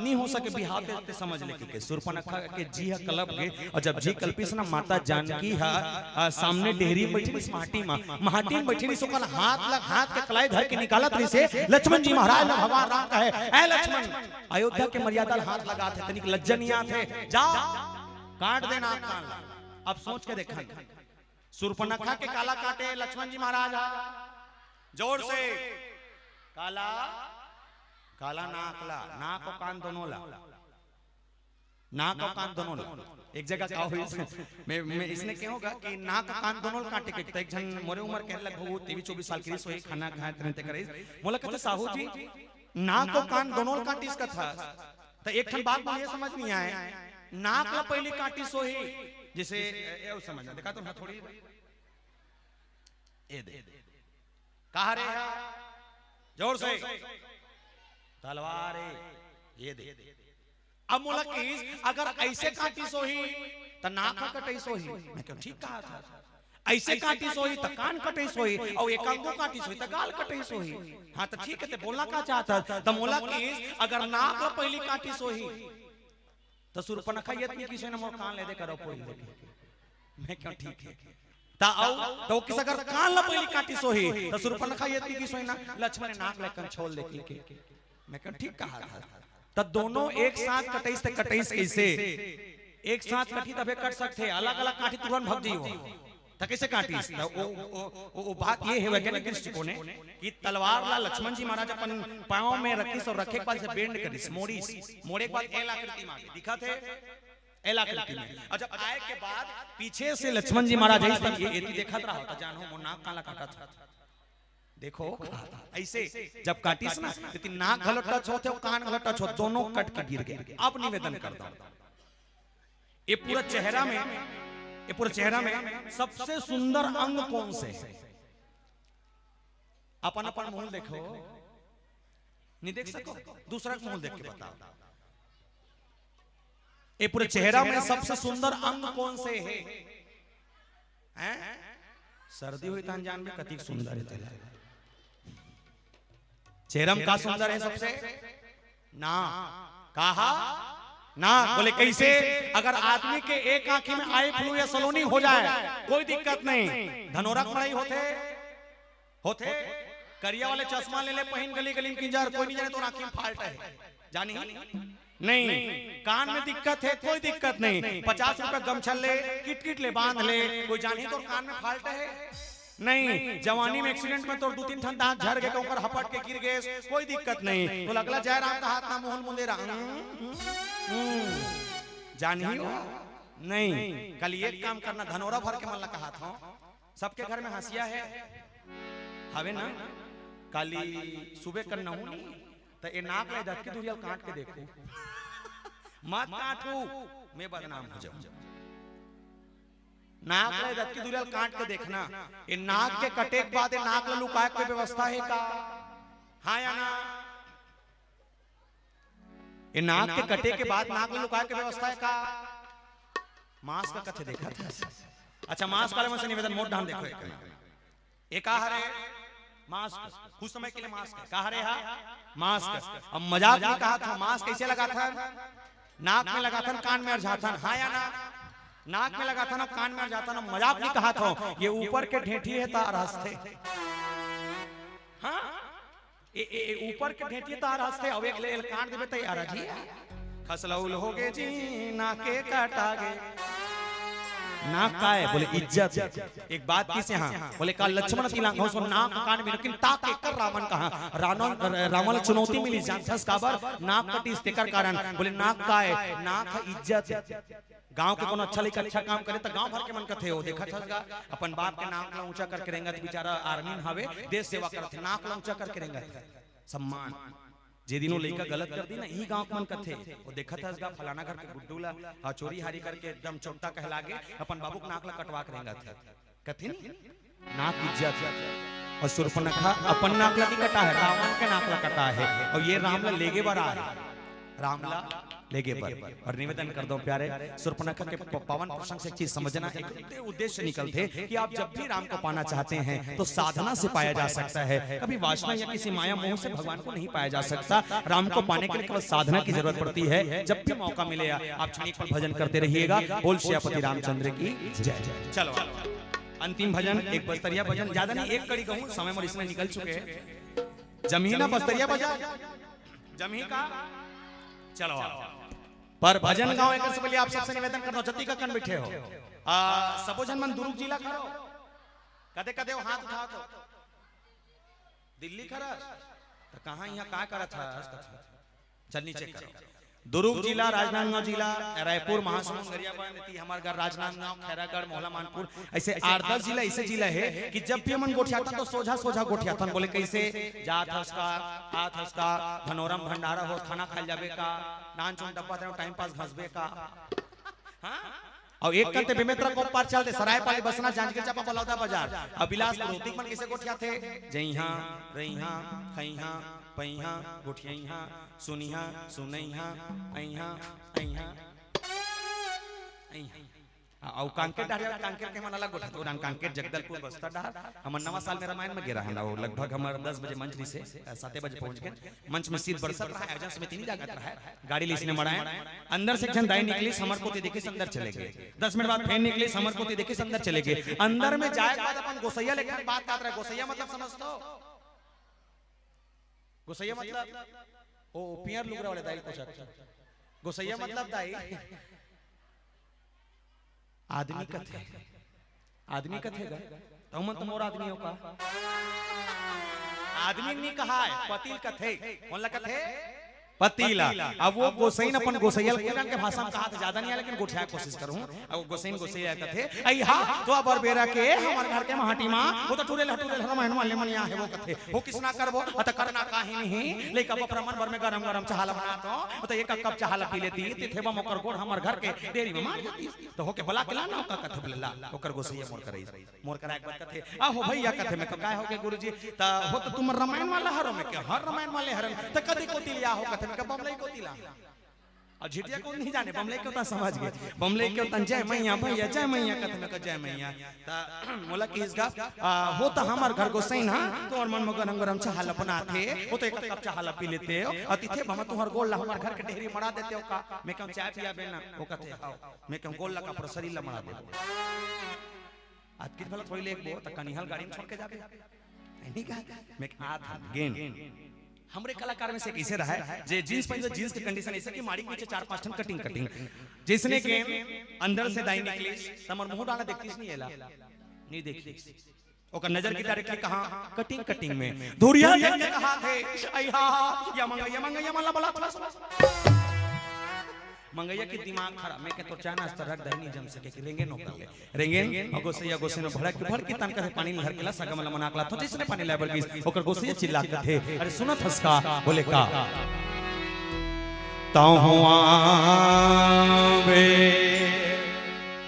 नी हो सके बिहाव, ते, ते समझ ले," कहिके। सूर्पनखा के जी ह कलप गे, अउ जब जी कलपिस ना, माता जानकी ह, अ, सामने डेहरी म बइठे रिहिस, माटी म, माटी म बइठे रिहिस, ओकर हाथ ल, हाथ के कलाई धर के निकालत रिहिस हे, लक्ष्मण जी महाराज ल भगवान राम कहे, "ए लक्ष्मण, अयोध्या के मर्यादा ल हाथ लगात हे, तनिक लज्जा नी आत हे, जा, काट दे नाक कान ल।" अब सोच के देखन, सूर्पनखा के काला काटे लक्ष्मण जी महाराज ह। जोर से, काला, काला नाक ला, नाक अउ कान दोनों ला, नाक अउ कान दोनों ला। एक जगह का होइस, मैं, मैं इसने कहे हों गा कि नाक अउ कान दोनों ला काटे के, त एक झन मोरे उमर के लगभग वो तेईस चौबीस साल के रिहिस, वही खाना खाए तने ते करे। मोला कथे, "साहू जी, नाक अउ कान दोनों ला काटिस कथस, त एक ठन बात मोला ये समझ नी आए, नाक ला पहिली काटिस होही, जइसे, ए, ए, समझ ना, देखा तो ना थोड़ी, ए दे, कहा रे, जोर से, तलवार ए, ये दे।" अब मोला कहिस, अगर अइसे काटिस होही, त नाक ह कटइस होही। मैं कहेंव, "ठीक कहत हस।" अइसे काटिस होही, त कान कटइस होही, अउ एक अंगू काटिस होही, त गाल कटइस होही। हाँ, त ठीक हे, ते बोलना का चाहत हस? त मोला कहिस, अगर नाक ल पहिली काटिस होही, त सूर्पनखा ये त नी किहिस होही ना, "मोर कान ल ए दे, करव पोंछ ले।" मैं कहेंव, "ठीक हे।" त अउ, त वो कहिस, "अगर कान ल पहिली काटिस होही, त सूर्पनखा ये त नी किहिस होही ना, 'लक्ष्मण, नाक ल एकन छोल दे,' कहिके।" मैं कहेंव, "ठीक कहत हस।" त दोनों एक साथ कटइस, त कटइस कइसे? एक साथ कटही तभे कट सकथे, अलग-अलग काटही तुरंत भग जही वो। त कइसे काटिस? त वो, वो, वो, वो बात ये हे वैज्ञानिक दृष्टिकोण ले कि तलवार ला लक्ष्मण जी महाराज अपन पाँव में रखिस अउ रखे के बाद से bend करिस, मोड़िस, मोड़े के बाद L आकृति में आगे दिखत हे, L आकृति में। अउ जब आए के बाद पीछे से लक्ष्मण जी महाराज आइस, तब ये एती देखत रहा, त जानव मोर नाक कान ला काटत हे। देखो, अइसे जब काटिस ना, एती नाक घलो touch होथे अउ कान घलो touch होथे, दोनों कट के गिर गे। अब निवेदन करथंव, ये पूरा चेहरा में, ये पूरा चेहरा में सबसे सुंदर अंग कौन से हे? अपन अपन मुंह देखो, नी देख सको, दूसरा के मुंह देख के बताओ। ये पूरे चेहरा में सबसे सुंदर अंग कौन से हे? हैं? सर्दी होही तहन जानबे कतिक सुंदर हे तेला। चेहरा में का सुंदर हे सबसे? नाक। कहा? नाक। बोले कइसे? अगर आदमी के एक आंखी में eye flu या सलोनी हो जाए, कोई दिक्कत नहीं, धनोरा के मड़ई होथे, होथे। करिया वाले चश्मा ले ले पहिन गली गली में किंजर, कोई नी जाने तोर आंखी में fault हे, जानही? नहीं। कान में दिक्कत हे, कोई दिक्कत नहीं, पचास रुपया गमछा ले, किटकिट ले बांध ले, कोई जानही तोर कान में fault हे? नहीं। जवानी में accident में तोर दू तीन ठन दांत झर गे, कहूं कर हपट के गिर गेस, कोई दिक्कत नहीं। त लगला जय राम कहात ना, मुंह ल मुंदे रहा। हम्म, हम्म। जानही वो? नहीं। काली एक काम करना, धनोरा भर के मन ला कहात हंव, सबके घर में हंसिया हे, हवे ना? काली सुबे कन नहूं नी, त ए नाक ला दतकी दुरिया ल काट के देखहू। मत काटहू, मैं बदनाम हो जाहूं। नाक ला दतकी दुरिया ल काट के देखना, ए नाक के कटे के बाद ए नाक ला लुकाए के कोई व्यवस्था हे का? हाँ या ना? ए नाक के कटे के बाद नाक ला लुकाए के व्यवस्था हे का? Mask कथे देखत हस। अच्छा, mask वाले मन से निवेदन, मोर डाहन देखो एक। ए का हरे? Mask। कुछ समय के लिए mask हे। का हरे हा? Mask। अब मजाक नी कहत हंव, mask कइसे लगाथन? नाक में लगाथन, कान में अरझाथन, हाँ या ना? नाक में लगाथन, कान में अरझाथन, अब मजाक नी कहत हंव, ये ऊपर के ढेंठी हे त अरझथे। हाँ? ए, ए, ए, ऊपर के ढेंठी त अरझथे, अउ एक ले एल काट देबे त ए अरझी। खसलउल होगे जी, नाके कटा गे। नाक काय? बोले इज्जत। एक बात कहिस हे, हाँ। बोले का लक्ष्मण अति लांघो सो नाक कान बिनु कीन, ताके कर रावण कहा। रावण, रावण ल चुनौती मिलिस, जानथस काबर? नाक कटिस तेकर कारण। बोले नाक काय? नाक ह इज्जत। गांव के कोनो अच्छा लइका अच्छा काम करे त गांव भर के मन कथे, "ओ देखत हस गा, अपन बाप के नाक ला ऊंचा करके रेंगत, बेचारा army में हवे, देश सेवा करत हे, नाक ला ऊंचा करके रेंगत हे।" सम्मान। जे दिन वो लइका गलत कर दी ना, इही गांव के मन कथे, "ओ देखत हस गा, फलाना घर के गुड्डू ला, हा, चोरी हारी करके एकदम चोट्टा कहला गे, अपन बाबू के नाक ला कटवा के रेंगत हे।" कथे नी, नाक इज्जत। अउ सूर्पनखा अपन नाक ला नी कटा हे, रावण के नाक ला कटा हे, अउ ये राम ला लेगे बर आए। राम ला लेगे बर। और निवेदन करथंव प्यारे, सूर्पनखा के प-, पावन प्रसंग से एक चीज समझना, एक उद्दे-, उद्देश्य निकलथे कि आप जब भी राम को पाना चाहते हैं तो साधना से पाया जा सकता है। कभी वासना या किसी माया मोह से भगवान को नहीं पाया जा सकता। राम को पाने के लिए केवल साधना की जरूरत पड़ती है। जब भी मौका मिले, आप क्षणिक पल भजन करते रहिएगा। बोल सियापति रामचंद्र की जय। चलो, अंतिम भजन, एक बस्तरिया भजन, ज्यादा नहीं, एक कड़ी कहूं, समय मोर इसमें निकल चुके हैं। जमही ना बस्तरिया भजन, जमही का? चलो आओ। पर भजन गांव, एक से पहले आप सबसे निवेदन करथंव, जतिक कन बैठे हो, आ, सबो झन मन दुर्ग जिला खरो, कदे कदे वो हाथ उठाओ तो। दिल्ली खरस, तो कहाँ यहाँ का करत हस? चल नीचे करो। दुर्ग जिला, राजनांदगांव जिला, रायपुर, महासमुंद, गरियाबंद, एती हमर घर राजनांदगांव, खैरागढ़, मोहला, मानपुर, ऐसे आठ दस जिला, ऐसे जिला है कि जब भी हमन गोठियाथन तो सोझा सोझा गोठियाथन। बोले कैसे? जात हस का, आत हस का, धनोरम भंडारा हो, खाना खाए जाबे का, नान चुन डब्बा दे, टाइम पास घसबे का। हाँ? अउ एक कन ते बेमेतरा कोपपार चल दे, सरायपाली, बसना, जांजगीर चांपा, बलौदा बाजार, अउ बिलासपुर, ओती मन कैसे गोठियाथे? जइहा, रइहा, खइहा, पइहा, गोठियइहा, सुनिहा, सुनइहा, अइहा, अइहा, अइहा। आ, अउ कांकेर डहर जावत, कांकेर के मन अलग गोठियाथे, ओ डहर कांकेर, जगदलपुर, बस्तर डहर। हमन नवा साल में रामायण में गे रहन, अउ लगभग हमर दस बजे मंच रहिसे, अ, साते बजे पहुंच गेन। मंच में शीत बरसत रहा, आयोजन समिति नहीं जागत रहा, गाड़ी ले इसने मड़ाए। अंदर से एक झन दाई निकलिस, हमर कोती देखिस, अंदर चले गे। दस मिनट बाद फेर निकलिस, हमर कोती देखिस, अंदर चले गे। अंदर में जाए के बाद अपन गोसैया ले एक ठन बात कहत रहे। गोसैया मतलब समझथो? गोसैया मतलब ओ पियर लुगरा वाले दाई ल पूछत। गोसैया मतलब दाई आदमी कथे, आदमी कथे गा, तुमन तो मोर आदमी हो का? आदमी नी कहाय, पति ल कथे। कोन ला कथे? पति ला। अब वो गोसैन अपन गोसैया ल कुरियन के भाषा में कहाथे, ज्यादा नहीं आय, लेकिन गोठियाय कोशिश करहूं। अब गोसैन गोसैया कथे, "अइहा, तो अबर बेरा के हमर घर के माटी मा, वो तो टुरे लहर, टुरे लहर, रामायण वाले मन आए हे," वो कथे। "हो किसना करबो, अत करना काहे नहीं, लइका बपरा मन बर में गरम गरम चाहा ल बनात हों, अत एक कप चाहा ल पी लेती, तिथे बम ओकर गोड़ हमर घर के डेरी में मार देती।" तो होके बला के लाना, ओका कथे बोले, "ला, ओकर गोसैया मोर करा आइस।" मोर करा एक बार कथे, "आ हो भैया," कथे, मैं कहा, "काय होगे गुरुजी?" "त हो तो तुम रामायण वाला हरो?" मैं कहा, "हर रामायण वाले हरन।" "त कदी कोती लिया हो?" कथे, मैं कहा, "बमलई कोती ला।" अउ झिटिया कोन नहीं जाने, बमलई के ओतन समझ गे। बमलई के ओतन, "जय मैया भैया, जय मैया," कथे, मैं कहा, "जय मैया।" त मोला किहिस गा, आ, "हो त हमर घर गोसैन हा, तुंहर मन म गरम गरम चाहा ल बनाथे, हो त एक कप चाहा ल पी लेते हो, अउ तिथे बम तुंहर गोड़ ला हमर घर के डेहरी मड़ा देते हो का?" मैं कहूं, "चाय पियाबे ना?" वो कथे, "हव।" मैं कहूं, "गोड़ ला का पूरा शरीर ला मड़ा देबो?" अतकिच भला थोड़ी लेगबो, त कनिहा ल गाड़ी में छोड़ के जाबे। नहीं कहा, मैं कहा, आत हन, गेन। हमरे कलाकार में से कैसे रहा है, जे जींस पहन, जींस के कंडीशन ऐसा कि माड़ी के नीचे चार पांच ठन कटिंग, कटिंग। जइसने गेन, अंदर से दाई निकलिस, त हमर मुंह डाला देखतिस नहीं एला, नहीं देखतिस। ओकर नजर के डायरेक्टली कहां? कटिंग, कटिंग में। धुरिया देख के कहाथे, "अइहा, या मंगइया, मंगइया मन ला बलात हस।" मंगइया के दिमाग खराब, मैं कहे, "तोर चाय नाश्ता रख दही, नहीं जम सके," कि रेंगेन ओकर ले। रेंगेन, अउ गोसैया गोसैन भड़क के, भड़क के तन कथे, "पानी निहर के ला, सगा मन ला मना के लात हों।" जइसने पानी लाए बर गिस, ओकर गोसैया चिल्ला के कथे, "अरे सुनत हस का?" बोले, "का?" "तंव हुआ बे।"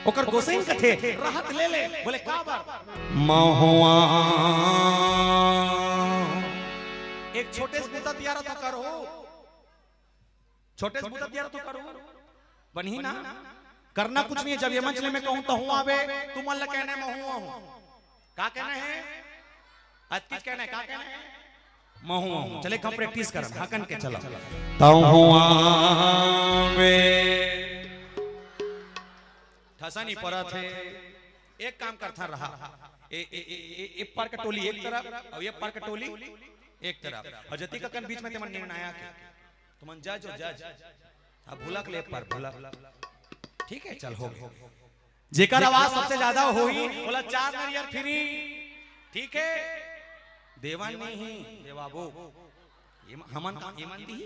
ओकर गोसैन कथे, "रहत ले ले।" बोले, "का बर?" "महुआ।" एक छोटे से बूता तियारा तो करहू, छोटे से बूता तियारा तो करहू, बनही ना? करना कुछ नहीं है। जब ये मंच ले मैं कहूं, "तंव हुआ बे," तुमन ला कहना है, "महुआ हूं।" का कहना है? अतकिच कहना है, का कहना है? "महुआ हूं।" चले, हम प्रैक्टिस करन, हकन के चला। "तंव हुआ बे।" ठसा नहीं परत हे। एक काम करथन रहा, ए, ए, ए, ए, ए पार के टोली एक तरफ, अउ ए पार के टोली एक तरफ, अउ जतिक अकन बीच में तेमन निर्णायक हे, तुमन जज हो, जज। अब भुलक ले, एक पार भुलक। ठीक है, चल, होगे। जेकर आवाज सबसे ज्यादा होही, ओला चार नरियर फ्री। ठीक है, देवन नहीं, देवाबो। ये म-, हमन का, ये मन दी?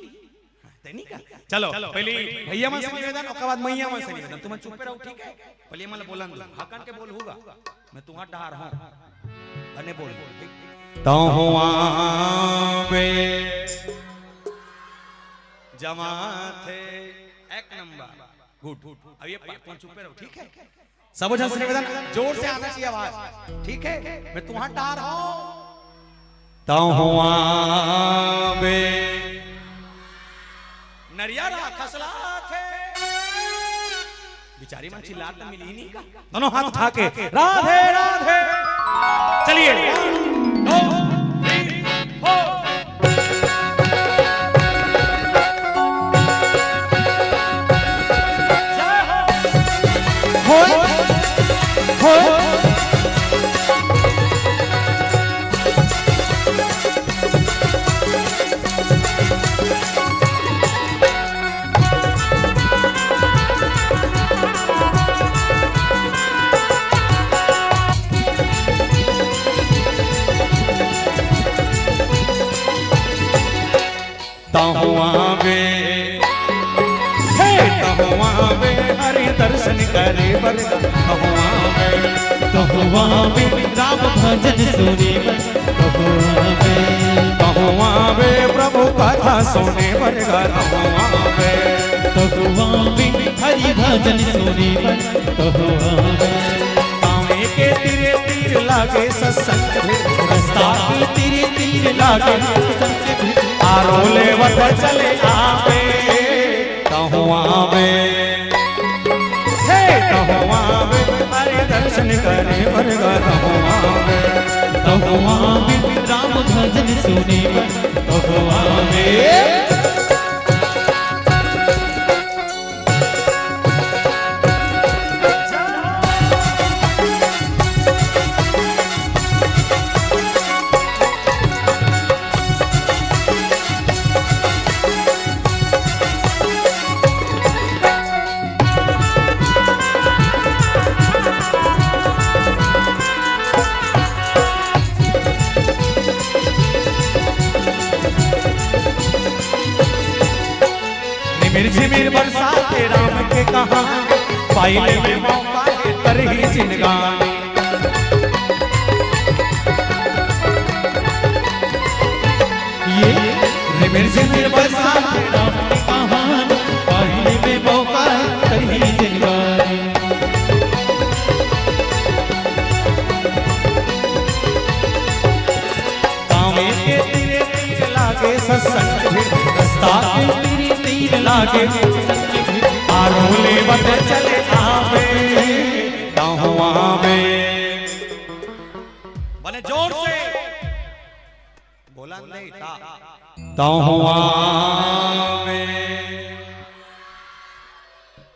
ते नहीं का? चलो, पहली भैया मन से निवेदन, ओकर बाद मैया मन से निवेदन। तुमन चुप्पे रहो, ठीक है? पहले मन बोलन दो। हकन के बोलहू गा। मैं तुंहर डहर हूं। बने बोल। "तंव हुआ बे।" जमाथे। एक नंबर। गुड। अब ये पा-, तुम चुप्पे रहो, ठीक है? सबो झन से निवेदन, जोर से आना चाहिए आवाज, ठीक है? मैं तुंहर डहर हूं। "तंव हुआ बे।" अरे यार, राखस लाथे। बिचारी मन चिल्लात त मिली नहीं का? दोनों हाथ उठा के, राधे राधे। चलिए, one, two, three, four। जय हो। होय, होय। तहुआ बे, हे तहुआ बे, हरि दर्शन करे बर, तहुआ बे, तहुआ बे, राम भजन सुने बर, तहुआ बे, तहुआ बे, प्रभु कथा सुने बर गा, तहुआ बे, तहुआ बे, हरि भजन सुने बर, तहुआ बे। पावे के तीरे तीर लागे सत्संग भी, रस्ता के तीरे तीर लागे सत्संग भी। आरो लेवत चले आवे, तहुआ बे, हे तहुआ बे, अरे दर्शन करे बर गा, तहुआ बे, तहुआ बे, राम भजन सुने बर, तहुआ बे। रिमिर झिमिर बरसात हे राम के कहानी, पाई ले में मौका हे तरही जिनगानी। ये रिमिर झिमिर बरसात हे राम के कहानी, पाई ले में मौका हे तरही जिनगानी। पावे के तीरे तीर लागे सत्संग भी, रस्ता के तीरे तीर लागे सत्संग भी। आरो लेवत चले आवे, तहुआ बे। बने जोर से बोला नहीं ता। तहुआ बे।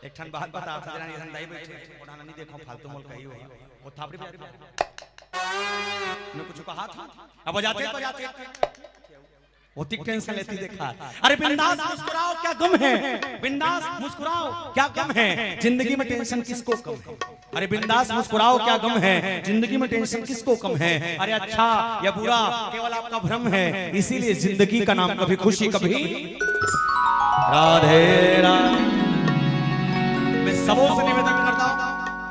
एक ठन बात बता, जरा ये दाई बैठे, ओढ़ाना नहीं देखो, फालतू मोल कही हो। वो थापड़ी बजा दे। मैं कुछ कहा था? अब बजाते, बजाते। वो तिक टेंशन लेती देखा। अरे बिंदास मुस्कुराओ, क्या गम है? बिंदास मुस्कुराओ, क्या गम है? जिंदगी में टेंशन किसको कम है? अरे बिंदास मुस्कुराओ, क्या गम है? जिंदगी में टेंशन किसको कम है? अरे अच्छा या बुरा, केवल आपका भ्रम है। इसीलिए जिंदगी का नाम कभी खुशी, कभी राधे राधे। मैं सबों से निवेदन करता हूँ,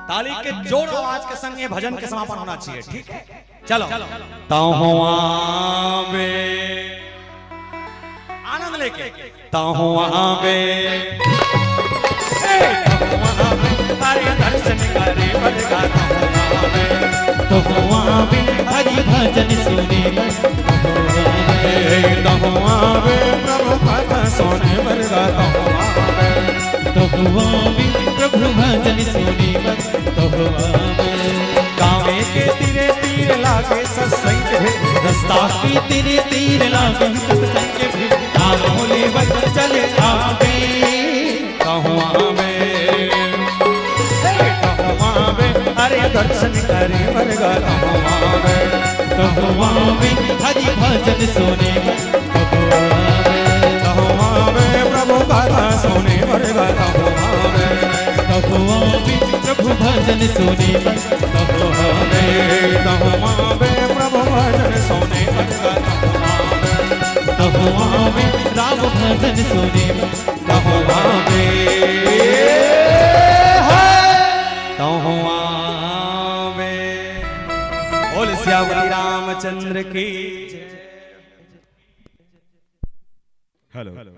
ताली के जोर आवाज के संग ये भजन के समापन होना चाहिए, ठीक है? चलो। तहुआ बे। आनंद लेके। तहुआ बे। ए, तहुआ बे। हरि दर्शन करे बर गा तहुआ बे। तहुआ बे। हरि भजन सुने बर। तहुआ बे। ए, तहुआ बे। प्रभु कथा सुने बर गा तहुआ बे। तहुआ बे। प्रभु भजन सुने बर। तहुआ बे। गावे के तीरे तीर लागे सत्संग भी, रस्ता के तीरे तीर लागे सत्संग भी। आरो लेवत चले आवे, तहुआ बे, हे तहुआ बे, अरे दर्शन करे बर गा तहुआ बे, तहुआ बे, हरि भजन सुने बर तहुआ बे, तहुआ बे, प्रभु कथा सुने बर गा तहुआ बे। तहुआ बे, प्रभु भजन सुने बर तहुआ बे, तहुआ बे, प्रभु भजन सुने बर गा तहुआ बे। तहुआ बे, राम भजन सुने बर तहुआ बे। हे तहुआ बे। बोल सियावरी रामचंद्र की। हेलो।